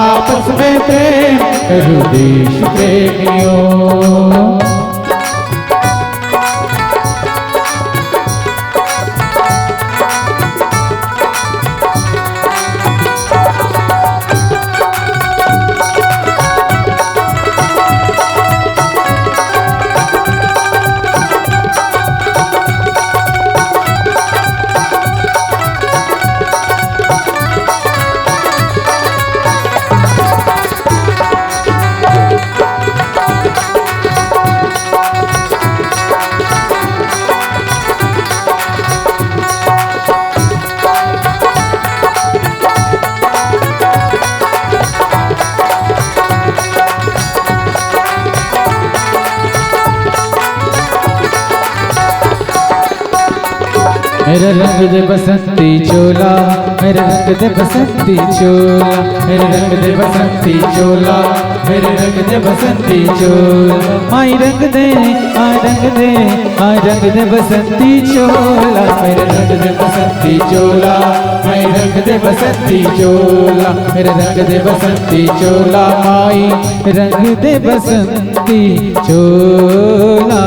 आपस में प्रेम करो देश प्रेमियों। मेरा रंग दे बसंती चोला, मेरा रंग दे बसंती चोला, मेरा रंग दे बसंती चोला, मेरा रंग दे बसंती चोला। माई रंग दे, आ रंग दे, आ रंग दे बसंती चोला, मेरा रंग दे बसंती चोला, माई रंग दे बसंती चोला, मेरा रंग दे बसंती चोला, माई रंग दे बसंती चोला।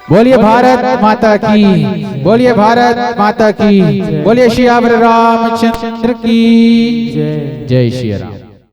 बोलिए भारत माता की, बोलिए भारत माता की, बोलिए सियावर रामचंद्र की जय। जय सिया राम।